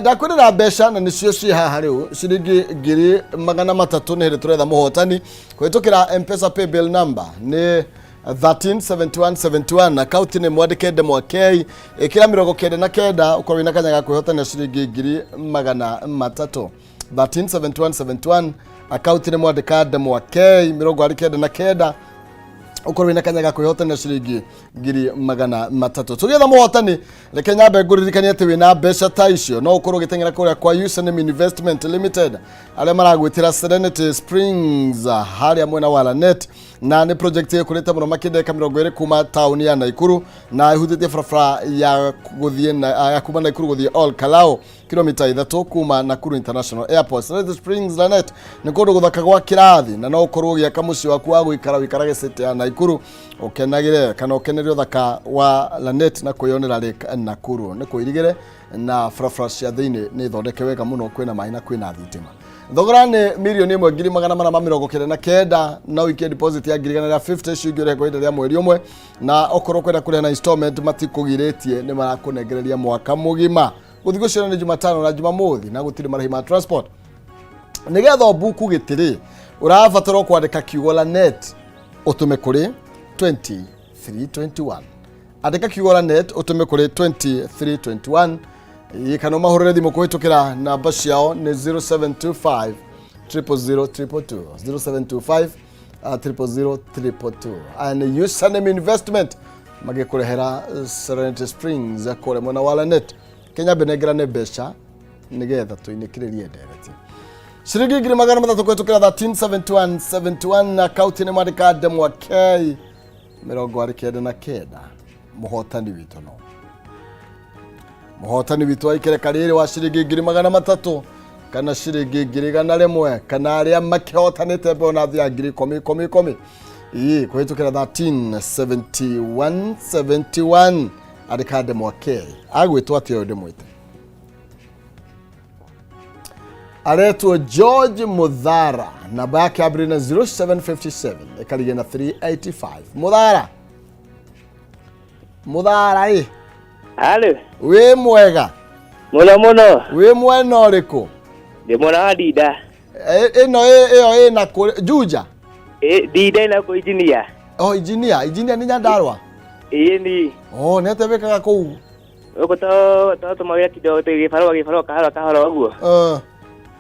Ndakwĩrĩra mbeca na nĩcio ciĩ haha rĩu ciringi 300,000 nĩ hĩndĩ tũretha mũhotani kũhĩtũkĩra M-Pesa paybill number nĩ 137171 akaunti nĩ mwandĩke ndemwa K ĩkĩra 99 ũkorwo wĩna kanya ga kwĩhotanĩra ciringi 300,000. 137171 akaunti nĩ mwandĩka ndemwa K 99 ũkorwo wĩna kanya ga kwĩhotanĩra ciringi 300,000. Tũgĩetha mũhotani reke nyambe ngũririkanie atĩ wĩna mbeca ta icio no ũkorwo ũgĩteng'era kũrĩa kwa Username Investment Limited arĩa maragwĩtĩra Serenity Springs harĩa mwena wa Lanet na nĩ project ĩkũrĩte mũno makĩria eka 20 kuma taũni ya Naikuru na ĩhutĩtie barabara ya gũthiĩ na, ya kuma Naikuru gũthiĩ Ol Kalou kilomita 3 kuma Nakuru International Airport. Serenity Springs Lanet nĩ kũndũ gũthaka gwa kĩrathi na no ũkorwo ũgĩaka mũciĩ waku wa gũikara ũikarage city ya Naikuru ũkenagĩre kana ũkenere ũthaka wa Lanet na kwĩyonera Lake Nakuru. Nĩ kũirigĩre na barabara cia thĩinĩ nĩ thondeke wega mũno kwĩna maĩ na kwĩna thitima. Thogora nĩ 1,499,000 na ũikie deposit ya 150,000 icio ingĩ ũrĩhe kwa ihinda rĩa mweri ũmwe na okorwo kwenda kũrĩha na installment matikũgirĩtie nĩ marakũnengereria mwaka mũgima. Gũthiĩ gũciona nĩ Jumatano na Jumamothi na gũtirĩ marĩhi ma transport. Nĩgetha ũbuku gĩtĩ-rĩ, ũrabatarwo kwandĩka kiugo Lanet ũtũme kũrĩ 2321. Andĩka kiugo Lanet ũtũme kũrĩ 2321 Ĩ, kana ũmahũrĩre thimũ kũhĩtũkĩra namba ciao nĩ 0725 000 222 0725 000 222. Aya nĩ Username Investment magĩkũrehera Serenity Springs kũrĩa mwena wa Lanet. Kenya mbenengerane mbeca nĩgetha tũinĩkĩrĩrie ndereti. Ciringi 300,000 kũhĩtũkĩra 1371 71 na kauntĩ nĩ mwandĩka ndemwa K 99. Mũhotani witũ no mũhotani witũ wa ikereka rĩrĩ wa ciringi 300,000 kana ciringi 100,000 kana arĩa makĩhotanĩte bonathi ya ngiri ikũmi ikũmi ikũmi ii kũhĩtũkĩra 1371 71 andĩka ndemwa K. Agwĩtwo atĩa ũyũ ndĩmwĩte? Aretwo George Muthara, namba yake yambĩrĩria na 0757 ĩkarigia na 385. Muthara, Muthara ĩ. Halo. Wĩ mwega? Mũno mũno. Wĩ mwena ũrĩkũ? Ndĩ mwena wa Ndinda. Ĩno ĩyo ĩna kũ Juja? Ndinda ĩna kũ injinia. Oh, injinia, injinia nĩ Nyandarua? Ĩĩ ni. Oh, nĩ atĩa wĩkaga kũu? Gũkũ to to tũmawĩra kidogo gĩbarũa gĩbarũa kahora kahora ũguo.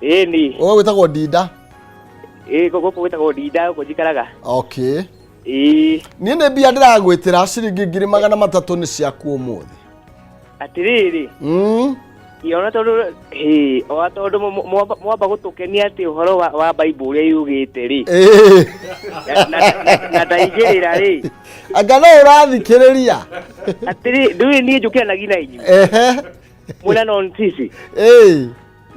Ĩĩ ni. Ũguo gwĩtagwo Ndinda? Ĩĩ gũkũ gwĩtagwo Ndinda gũkũ njikaraga. Okay. Ĩĩ. Niĩ nĩ mbia ndĩragwĩtĩra ciringi 300,000 nĩ ciaku ũmũthĩ. Atĩrĩrĩ. Ona tondũ hĩ ona tondũ mwamba gũtũkenia atĩ ũhoro wa Bible ũrĩa yugĩte rĩ. Na ndaigĩrĩra rĩ. Anga no ũrathikĩrĩria. Atĩrĩ ndũĩ niĩ njũkĩranagia na inyuĩ. Mwĩna non sisi.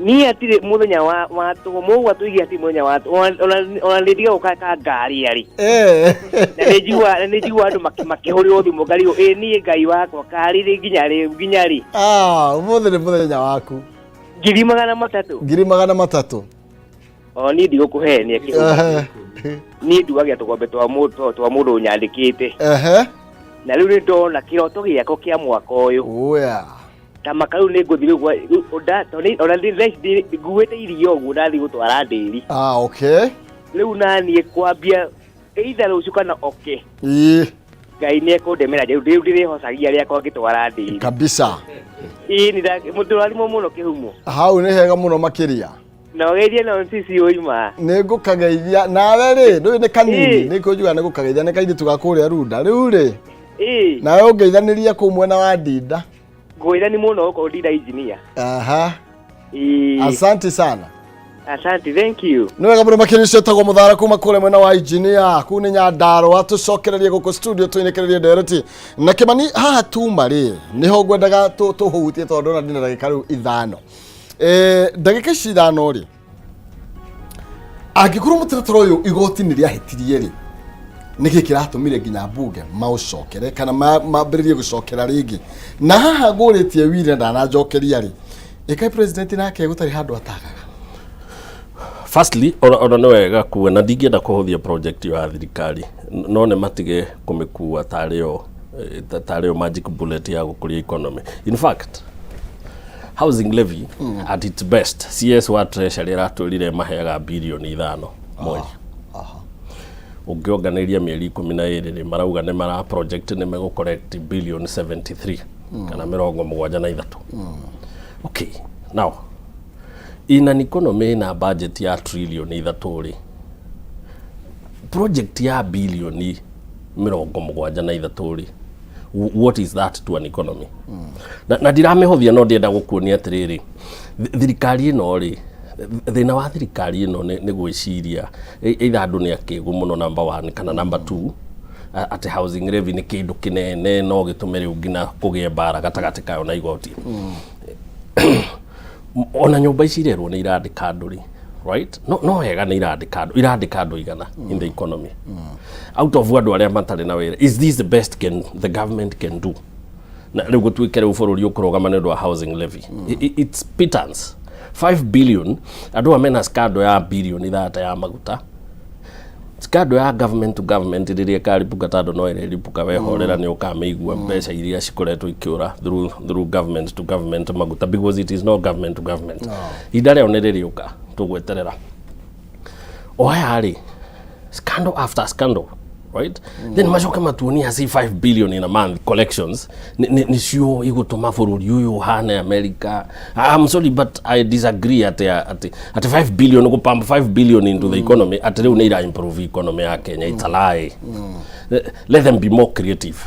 Niĩ atirĩ mũthenya wa wa tũhũ mũguo tũige atirĩ mũthenya wa tũhũ ona nĩ ndiga gũka ka ngari arĩ. Na nĩ njigua nĩ njigua andũ makĩhũrĩrwo thimũ ngarigwo ĩ niĩ Ngai wakwa karĩ rĩ nginya rĩ nginya rĩ. Ah, ũmũthĩ nĩ mũthenya waku. 300,000. 300,000. O niĩ ndigũkũhenia kĩhumo. Niĩ nduagia tũgombe twa mũndũ twa mũndũ ũnyandĩkĩte. Na rĩu nĩ ndona kĩroto gĩakwa kĩa mwaka ũyũ. Oya. Ta maka rĩu nĩ ngũthiĩ rĩu tondũ ona thaa ici nguĩte iria ũguo ndathiĩ gũtwara ndĩri. Ah, okay. Rĩu naniĩ kwambia either rũciũ kana oke. Ngai nĩ ekũndemera rĩu rĩu ndĩrĩhocagia rĩakwa ngĩtwara ndĩri. Kabisa. Ĩĩ nĩ mũndũrarimwo mũno kĩhumo. Hau nĩ hega mũno makĩria. Na ũgeithie na sisi ũima. Nĩ ngũkageithia nawe rĩ ndũĩ nĩ kanini nĩ kũnjuga nĩ ngũkageithia nĩ kairĩtu ga kũrĩa Runda rĩu rĩ. Nawe ũngeithanĩria kũu mwena wa Ndinda. Ngũgeithani mũno gũkũ Ndinda engineer. Aha. Asante sana. Asante, thank you. Nĩ wega mũno makĩria ũcio ũtagwo Mũthara kuma kũrĩa mwena wa engineer kũu nĩ Nyandarũa. Tũcokererie gũkũ studio tũinĩkĩrĩrie ndereti na Kĩmani. Haha tuma rĩ nĩho ngwendaga tũhutie tondũ ndona ndĩna ndagĩka rĩu ithano. Ndagĩka ici ithano rĩ angĩkorwo mũtaratara ũyũ igoti nĩ rĩahĩtirie rĩ nĩkĩ kĩratũmire nginya mbunge maũcokere kana mambĩrĩrie gũcokera rĩngĩ? Na haha ngũrĩtie wire na ndananjokeria rĩ ĩkai president nake gũtarĩ handũ atagaga. Firstly, ona nĩ wega kuga na ndingĩenda kũhũthia project ĩyo ya thirikari, no nĩ matige kũmĩkua tarĩo magic bullet ya gũkũria economy. In fact, housing levy at its best, CS wa Treasury aratwĩrire maheaga 5 birioni mweri. Ũngĩonganĩria mĩeri 12 rĩ, marauga nĩ mara project nĩ megũ collect billion 73 kana 73. Okay, now in an economy ina budget ya 3 trillion rĩ, project ya 73 birioni rĩ, what is that to an economy? Na ndiramĩhũthia no ndĩrenda gũkuonia atĩrĩrĩ, thirikari ĩno rĩ, thĩna wa thirikari ĩno nĩ gwĩciria either andũ nĩ akĩgu mũno, number one, kana number two, atĩ housing levy nĩ kĩndũ kĩnene no gĩtũme rĩu nginya kũgĩe mbara gatagatĩ kayo na igoti. Ona nyũmba ici irerwo nĩ irandĩka andũ rĩ, right, no wega nĩ irandĩka andũ, irandĩka andũ igana in the economy out of andũ arĩa matarĩ na wĩra. Is this the best the government can do? Na rĩu gũtuĩke rĩu bũrũri ũkũrũgama nĩ ũndũ wa housing levy? It's pittance, 5 billion. Andũ aya mena scandal ya 30 birioni ya maguta, scandal ya government to government rĩrĩa ĩkaribũka tondũ no ĩrĩribũka wehorera nĩ ũkamĩigua mbeca iria cikoretwo ikĩũra through government to government maguta, because it is not government to government. Ihinda rĩao nĩ rĩrĩũka, tũgweterera. O aya rĩ, scandal after scandal. Right, then macoke matuonie aci 5 billion in a month collections nĩcio igũtũma bũrũri ũyũ ũhane America. I'm sorry, but I disagree atĩ 5 billion, gũpump 5 billion into the economy, atĩ rĩu nĩ ira improve economy ya Kenya. It's a lie. Let them be more creative.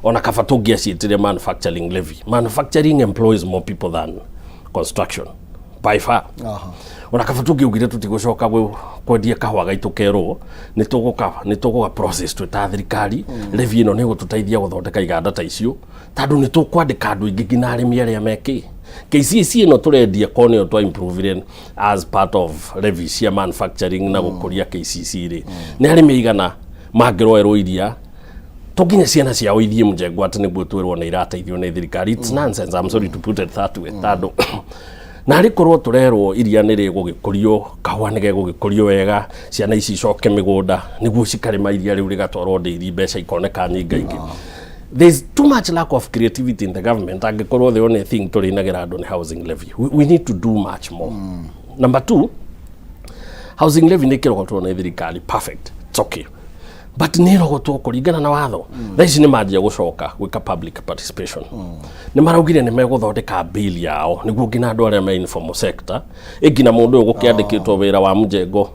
Ona kaba tũngĩaciĩtire manufacturing levy. Manufacturing employs more people than construction by far. Ona kaba tũngĩaugire tũtigũcoka kwendia kahũa gaitũ kerwo nĩ tũgũka process twĩ ta thirikari. Levy ĩno nĩ ĩgũtũteithia gũthondeka iganda ta icio, tondũ nĩ tũkwandĩka andũ aingĩ, nginya arĩmi arĩa mekĩ KCC ĩno tũrendia ko nĩyo twa improve as part of levy cia manufacturing na gũkũria KCC rĩ, nĩ arĩmi aigana mangĩroerwo iria to nginya ciana ciao ithiĩ mjengo atĩ nĩguo twĩrwo nĩ irateithio nĩ thirikari? It's nonsense, I'm sorry to put it that way, tondũ narĩ korwo tũrerwo iria nĩ rĩgũgĩkũrio, kahũa nĩ gegũgĩkũrio wega, ciana ici icoke mĩgũnda nĩguo cikarĩma iria rĩu rĩgatwarwo ndĩri, mbeca ikoneka nyingaingĩ. There's too much lack of creativity in the government. Angĩkorwo the only thing tũrĩinagĩra andũ nĩ housing levy, we need to do much more. Number two, housing levy nĩ ĩkĩrogotwo nĩ thirikari, perfect, it's okay, but nĩ ĩrogotwo kũringana na watho. Thaa ici nĩ manjia gũcoka gwĩka public participation. Nĩ maraugire nĩ megũthondeka bill yao nĩguo nginya andũ arĩa me informal sector, ĩ nginya mũndũ ũyũ gũkĩandĩkĩtwo wĩra wa mjengo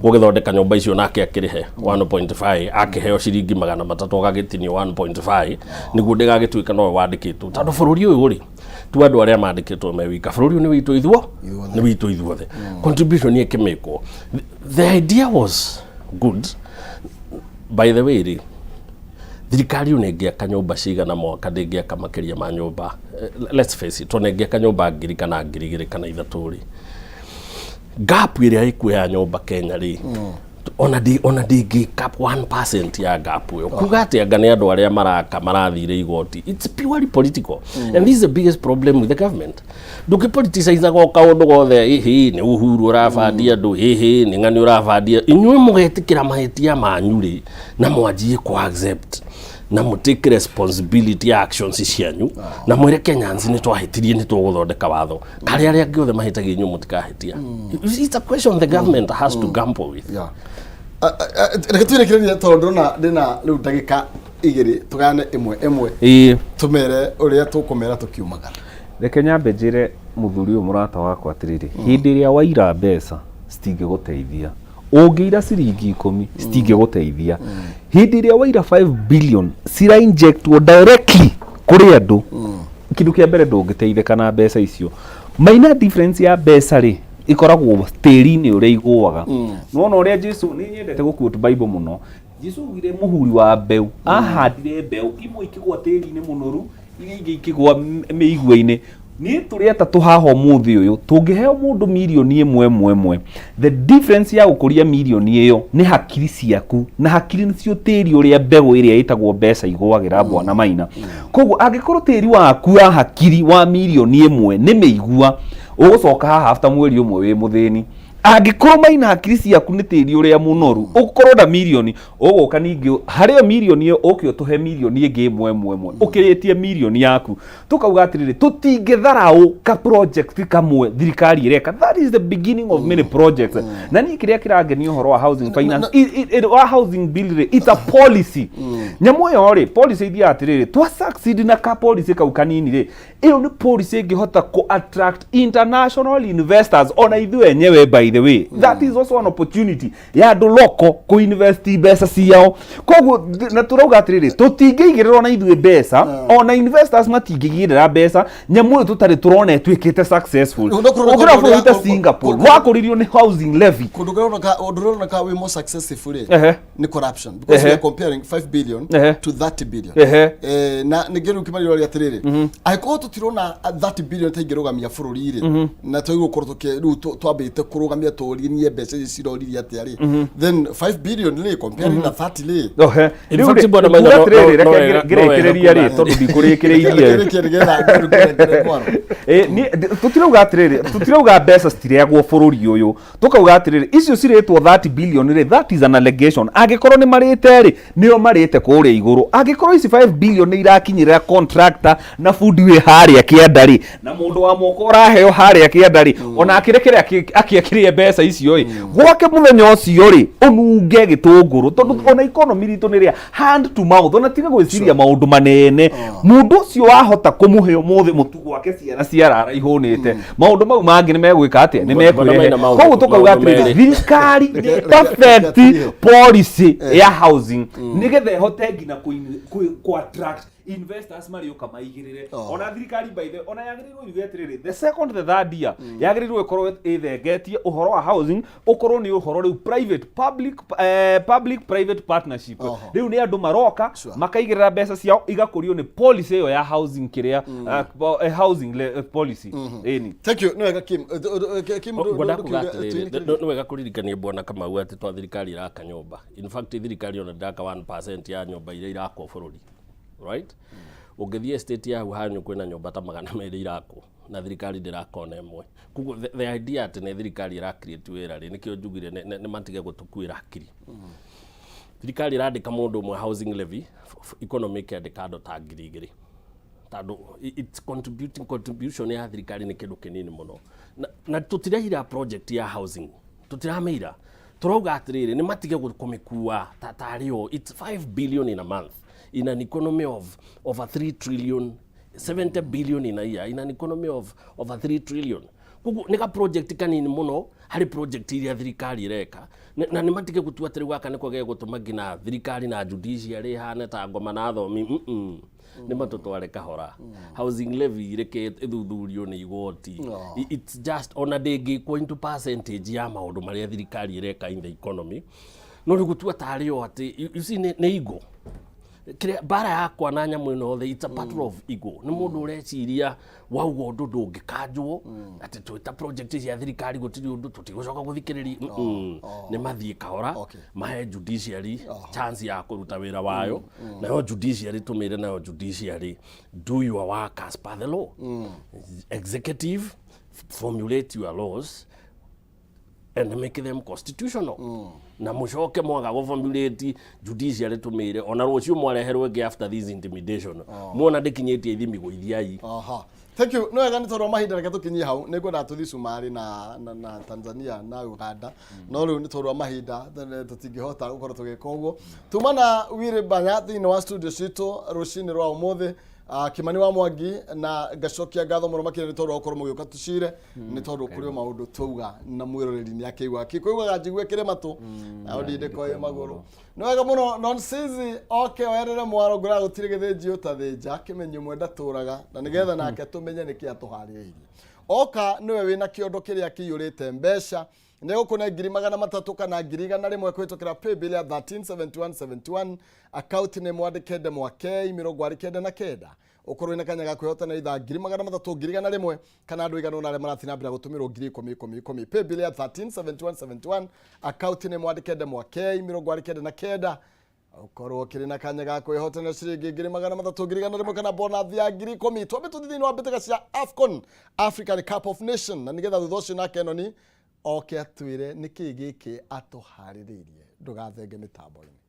gũgĩthondeka nyũmba icio, nake akĩrĩhe 1.5, akĩheo ciringi 300, agagĩtinio 1.5 nĩguo ndĩgagĩtuĩka nowe wandĩkĩtwo, tondũ bũrũri ũyũ rĩ, tu andũ arĩa mandĩkĩtwo me wika. Bũrũri ũyũ nĩ witũ ithuo, nĩ witũ ithuothe. Contribution ĩkĩmĩkwo, the idea was good. By the way rĩ, thirikari ĩyo nĩngĩaka nyũmba cigana mwaka? Ndĩngĩaka makĩria ma nyũmba, let's face it, tondũ ĩngĩaka nyũmba 1,000 kana 2,000 kana 3 rĩ, gap ĩrĩa ĩkuo ya nyũmba Kenya rĩ, ona ndĩngĩka 1% ya gap ĩyo. Kuga atĩ anga nĩ andũ arĩa maraka marathire igoti, it's purely political, and this is the biggest problem with the government. Ndũngĩpoliticizaga o kaũndũ gothe. Ĩhĩ, nĩ Uhuru ũrabandia andũ, ĩhĩ, nĩ ng'ani ũrabandia. Inyuĩ mũgetĩkĩra mahĩtia manyu rĩ, na mwanjie ku accept na mũtake responsibility ya actions cianyu, na mwĩre Kenyans nĩ twahĩtirie, nĩ tũgũthondeka watho. Karĩ arĩa angĩ othe mahĩtagia, inyuĩ mũtikahĩtia. It's a question the government has to grapple with. Yeah. Reke twĩrĩkĩrĩrie, tondũ ndĩrona ndĩna rĩu ndagĩka 2, tũgayane ĩmwe ĩmwe, tũmere ũrĩa tũkũmera tũkiumagara. Reke nyambe njĩre mũthuri ũyũ mũrata wakwa atĩrĩrĩ, hĩndĩ ĩrĩa waira mbeca citingĩgũteithia, ũngĩira ciringi 10 citingĩgũteithia. Hĩndĩ ĩrĩa waira 5 billion cira injectwo directly kũrĩ andũ, kĩndũ kĩa mbere ndũngĩteithĩka na mbeca icio. Maina difference ya mbeca rĩ, ĩkoragwo tĩri-inĩ ũrĩa igũaga. Nĩwona ũrĩa Jesu, nĩ nyendete gũ-quote Bible mũno, Jesu augire mũhuri wa mbeũ ahandire mbeũ imwe ikĩgwa tĩri-inĩ mũnoru, iria ingĩ ikĩgwa mĩigua-inĩ. Niĩ tũrĩ atatũ haha ũmũthĩ ũyũ, tũngĩheo mũndũ mirioni ĩmwe ĩmwe ĩmwe, the difference ya gũkũria mirioni ĩyo nĩ hakiri ciaku, na hakiri nĩcio tĩri ũrĩa mbegũ ĩrĩa ĩtagwo mbeca igũagĩra. Bwana Maina, koguo angĩkorwo tĩri waku wa hakiri wa mirioni ĩmwe nĩ mĩigua, ũgũcoka haha after mweri ũmwe wĩ mũthĩni. Angĩkorwo Maina hakiri ciaku nĩ tĩri ũrĩa mũnoru, ũkorwo na mirioni, ũgũka ningĩ harĩ ĩyo mirioni ĩyo ũke ũtũhe mirioni ĩngĩ ĩmwe ĩmwe ĩmwe, ũkĩrĩtie mirioni yaku. Tũkauga atĩrĩrĩ, tũtingĩtharaũ ka project kamwe thirikari ĩreka. That is the beginning of many projects. Na niĩ kĩrĩa kĩrangenia ũhoro wa housing finance, wa housing bill rĩ, it's a policy. Nyamũ ĩyo rĩ, policy ithiaga atĩrĩrĩ, twa succeed na ka policy kau kanini rĩ, ĩyo nĩ policy ĩngĩhota kũ attract international investors, ona ithuĩ enyewe. By the way, that is also an opportunity ya andũ local kũ invest mbeca ciao. Koguo na tũrauga atĩrĩrĩ, tũtingĩigĩrĩra ona ithuĩ mbeca, ona investors matingĩigĩrĩra mbeca nyamũ ĩyo tũtarĩ tũrona ĩtuĩkĩte successful. No, kũroneka Ũngĩrora bũrũri ta Singapore wakũririo nĩ housing levy. Kũndũ kũroneka, ũndũ ũroneka wĩ more successful rĩ, nĩ corruption, because we are comparing 5 billion to 30 billion. Na ningĩ rĩu kĩmario rĩ atĩrĩrĩ, angĩkorwo tũtirona 30 billion ta ingĩrũgamia bũrũri rĩ, na twagĩrĩirwo gũkorwo rĩu twambĩte kũrũgamia tũrinie mbeca ici ciroririe atĩa rĩ, then 5 billion rĩ, comparing na 30 rĩ. Ohe. In Rĩu fact, rĩ, bwana Maina, kuga atĩrĩrĩ, no reke wega ngĩrĩkĩrĩria rĩ, kuga tondũ ndikũrĩkĩrĩirie. Kĩrĩkie nĩgetha ngũrengere mwaro. Tũtirauga atĩrĩrĩ, tũtirauga mbeca citirĩagwo bũrũri ũyũ. Tũkauga atĩrĩrĩ, icio cirĩtwo 30 billion rĩ, that is an allegation. Angĩkorwo nĩ marĩte rĩ, nĩo marĩte kũrĩa igũrũ. Angĩkorwo ici 5 billion nĩ irakinyĩrĩra contractor na bundi wĩ harĩa kĩanda rĩ, na mũndũ wa moko ũraheo harĩa kĩanda rĩ, ona akĩrekere akĩrĩe Mbeca icio ĩ gwake mũthenya ũcio rĩ, ũnunge gĩtũngũrũ, tondũ ona economy ritũ nĩ rĩa hand to mouth. Ona tiga gwĩciria maũndũ manene, mũndũ ũcio wahota kũmũhe ũmũthĩ mũtu gwake, ciana ciarara ihũnĩte, maũndũ mau mangĩ nĩ megwĩka atĩa? Nĩ Bwana mekwĩrehe. Maina, maũndũ- Koguo tũkauga maũndũ atĩrĩrĩ, merĩ. thirikari nĩ perfect policy ya housing nĩgetha ĩhote nginya kũ attract investors marĩũka maigĩrĩre. Ona thirikari, by the, ona yagĩrĩirwo yuge atĩrĩrĩ, the second, the third year yagĩrĩirwo ĩkorwo ĩthengetie ũhoro wa housing, ũkorwo nĩ ũhoro rĩu private public, public private partnership. Rĩu nĩ andũ maroka makaigĩrĩra mbeca ciao, igakũrio nĩ policy ĩyo ya housing, kĩrĩa housing policy, ĩni. Thank you. Nĩ wega, Kim. Kim, Ngwenda kuga ndũkiuge- atĩrĩrĩ, nĩ wega kũririkania Bwana Kamau atĩ twa thirikari ĩraka nyũmba. In fact, thirikari ona ndĩraka 1% ya nyũmba iria irakwo bũrũri, right? Ũngĩthiĩ estate ya hau hanyu, kwĩna nyũmba ta 200 irakwo na thirikari ndĩraka ona ĩmwe. Koguo the idea atĩ nĩ thirikari ĩra create wĩra rĩ, nĩkĩo njugire nĩ matige gũtũkuĩra hakiri. Thirikari ĩrandĩka mũndũ ũmwe housing levy, economy ĩkĩandĩka andũ ta 2,000, tondũ it's contributing, contribution ya thirikari nĩ kĩndũ kĩnini mũno. Na tũtirehira project ya housing, tũtiramĩira, tũrauga atĩrĩrĩ, nĩ matige kũmĩkua ta tarĩ o it's 5 billion in a month in an economy of over 3 trillion, 70 billion in a year in an economy of over 3 trillion. Koguo nĩ ga project kanini mũno harĩ project iria thirikari ĩreka. Na nĩ matige gũtua atĩ rĩu gaka nĩko gegũtũma nginya thirikari na judiciary ĩhane ta ngoma na thomi. Nĩ matũtware kahora. Housing levy reke ĩthuthurio nĩ igoti. It's just ona ndĩngĩkwo into percentage ya maũndũ marĩa thirikari ĩreka in the economy. No rĩu gũtua tarĩ o atĩ you see, nĩ ego kĩrĩa mbara yakwa na nyamũ ĩno yothe. It's a battle of ego. Nĩ mũndũ ũreciria wauga ũndũ ndũngĩkanjwo, atĩ twĩta project cia thirikari gũtirĩ ũndũ tũtigũcoka gũthikĩrĩria. Nĩ mathiĩ kahora, mahe judiciary chance ya kũruta wĩra wayo. Nayo judiciary tũmĩre, nayo judiciary, do your work as per the law. Executive, formulate your laws and make them constitutional. Na mucoke mwaga gũ formulate, judiciary tũmĩre ona rũciũ mwareherwo ĩngĩ after this intimidation, muona ndĩkinyĩtie ithimi, gũithiai. Aha. Thank you. Nĩ wega, nĩ tondũ wa mahinda reke tũkinyie hau. Nĩ ngwendaga tũthiĩ Cumarĩ na Tanzania na Uganda. No rĩu nĩ tondũ wa mahinda tũtingĩhota gũkorwo tũgĩka ũguo. Tuma na Willy Banya thĩinĩ wa studio citũ rũcinĩ rwa ũmũthĩ. Kimani wa Mwangi, na ngacokia ngatho mũno makĩria nĩ tondũ wa gũkorwo mũgĩũka tũcire, nĩ tondũ kũrĩ o maũndũ twauga na mwĩroreri nĩ akĩigua kĩkũiguaga njigue kĩrĩ matũ na ndindĩko ĩ magũrũ. Nĩ wega mũno. Nonsizi oke oerere mwaro ngũraga gũtirĩ gĩthĩnji ũtathĩnja kĩmenyi ũmwe ndatũraga, na nĩgetha nake tũmenye nĩkĩ atũharĩrĩirie. Oka nĩwe wĩna kĩondo kĩrĩa kĩiyũrĩte mbeca, nĩ gũkũne 300,000 kana 100,000 kũhĩtũkĩra paybill ya 137171, account nĩ mwandĩke ndemwa K 99. Ũkorwo wĩna kanya ga kwĩhotana ithaa 300,000, 100,000, kana andũ igana ũna arĩa marathiĩ na mbere gũtũmĩrwo ngiri ikũmi ikũmi ikũmi. Paybill ya 137171, account nĩ mwandĩke ndemwa K 99, ũkorwo ũkĩrĩ na kanya ga kwĩhotana ciringi 300,000, 100,000, kana bonathi ya 10,000. Twambe tũthiĩ thĩinĩ wa mbĩtĩka cia AFCON, African Cup of Nation, na nĩgetha thutha ũcio nake Enoni oke atwĩre nĩkĩ gĩkĩ atũharĩrĩirie. Ndũgathenge mĩtambo-inĩ.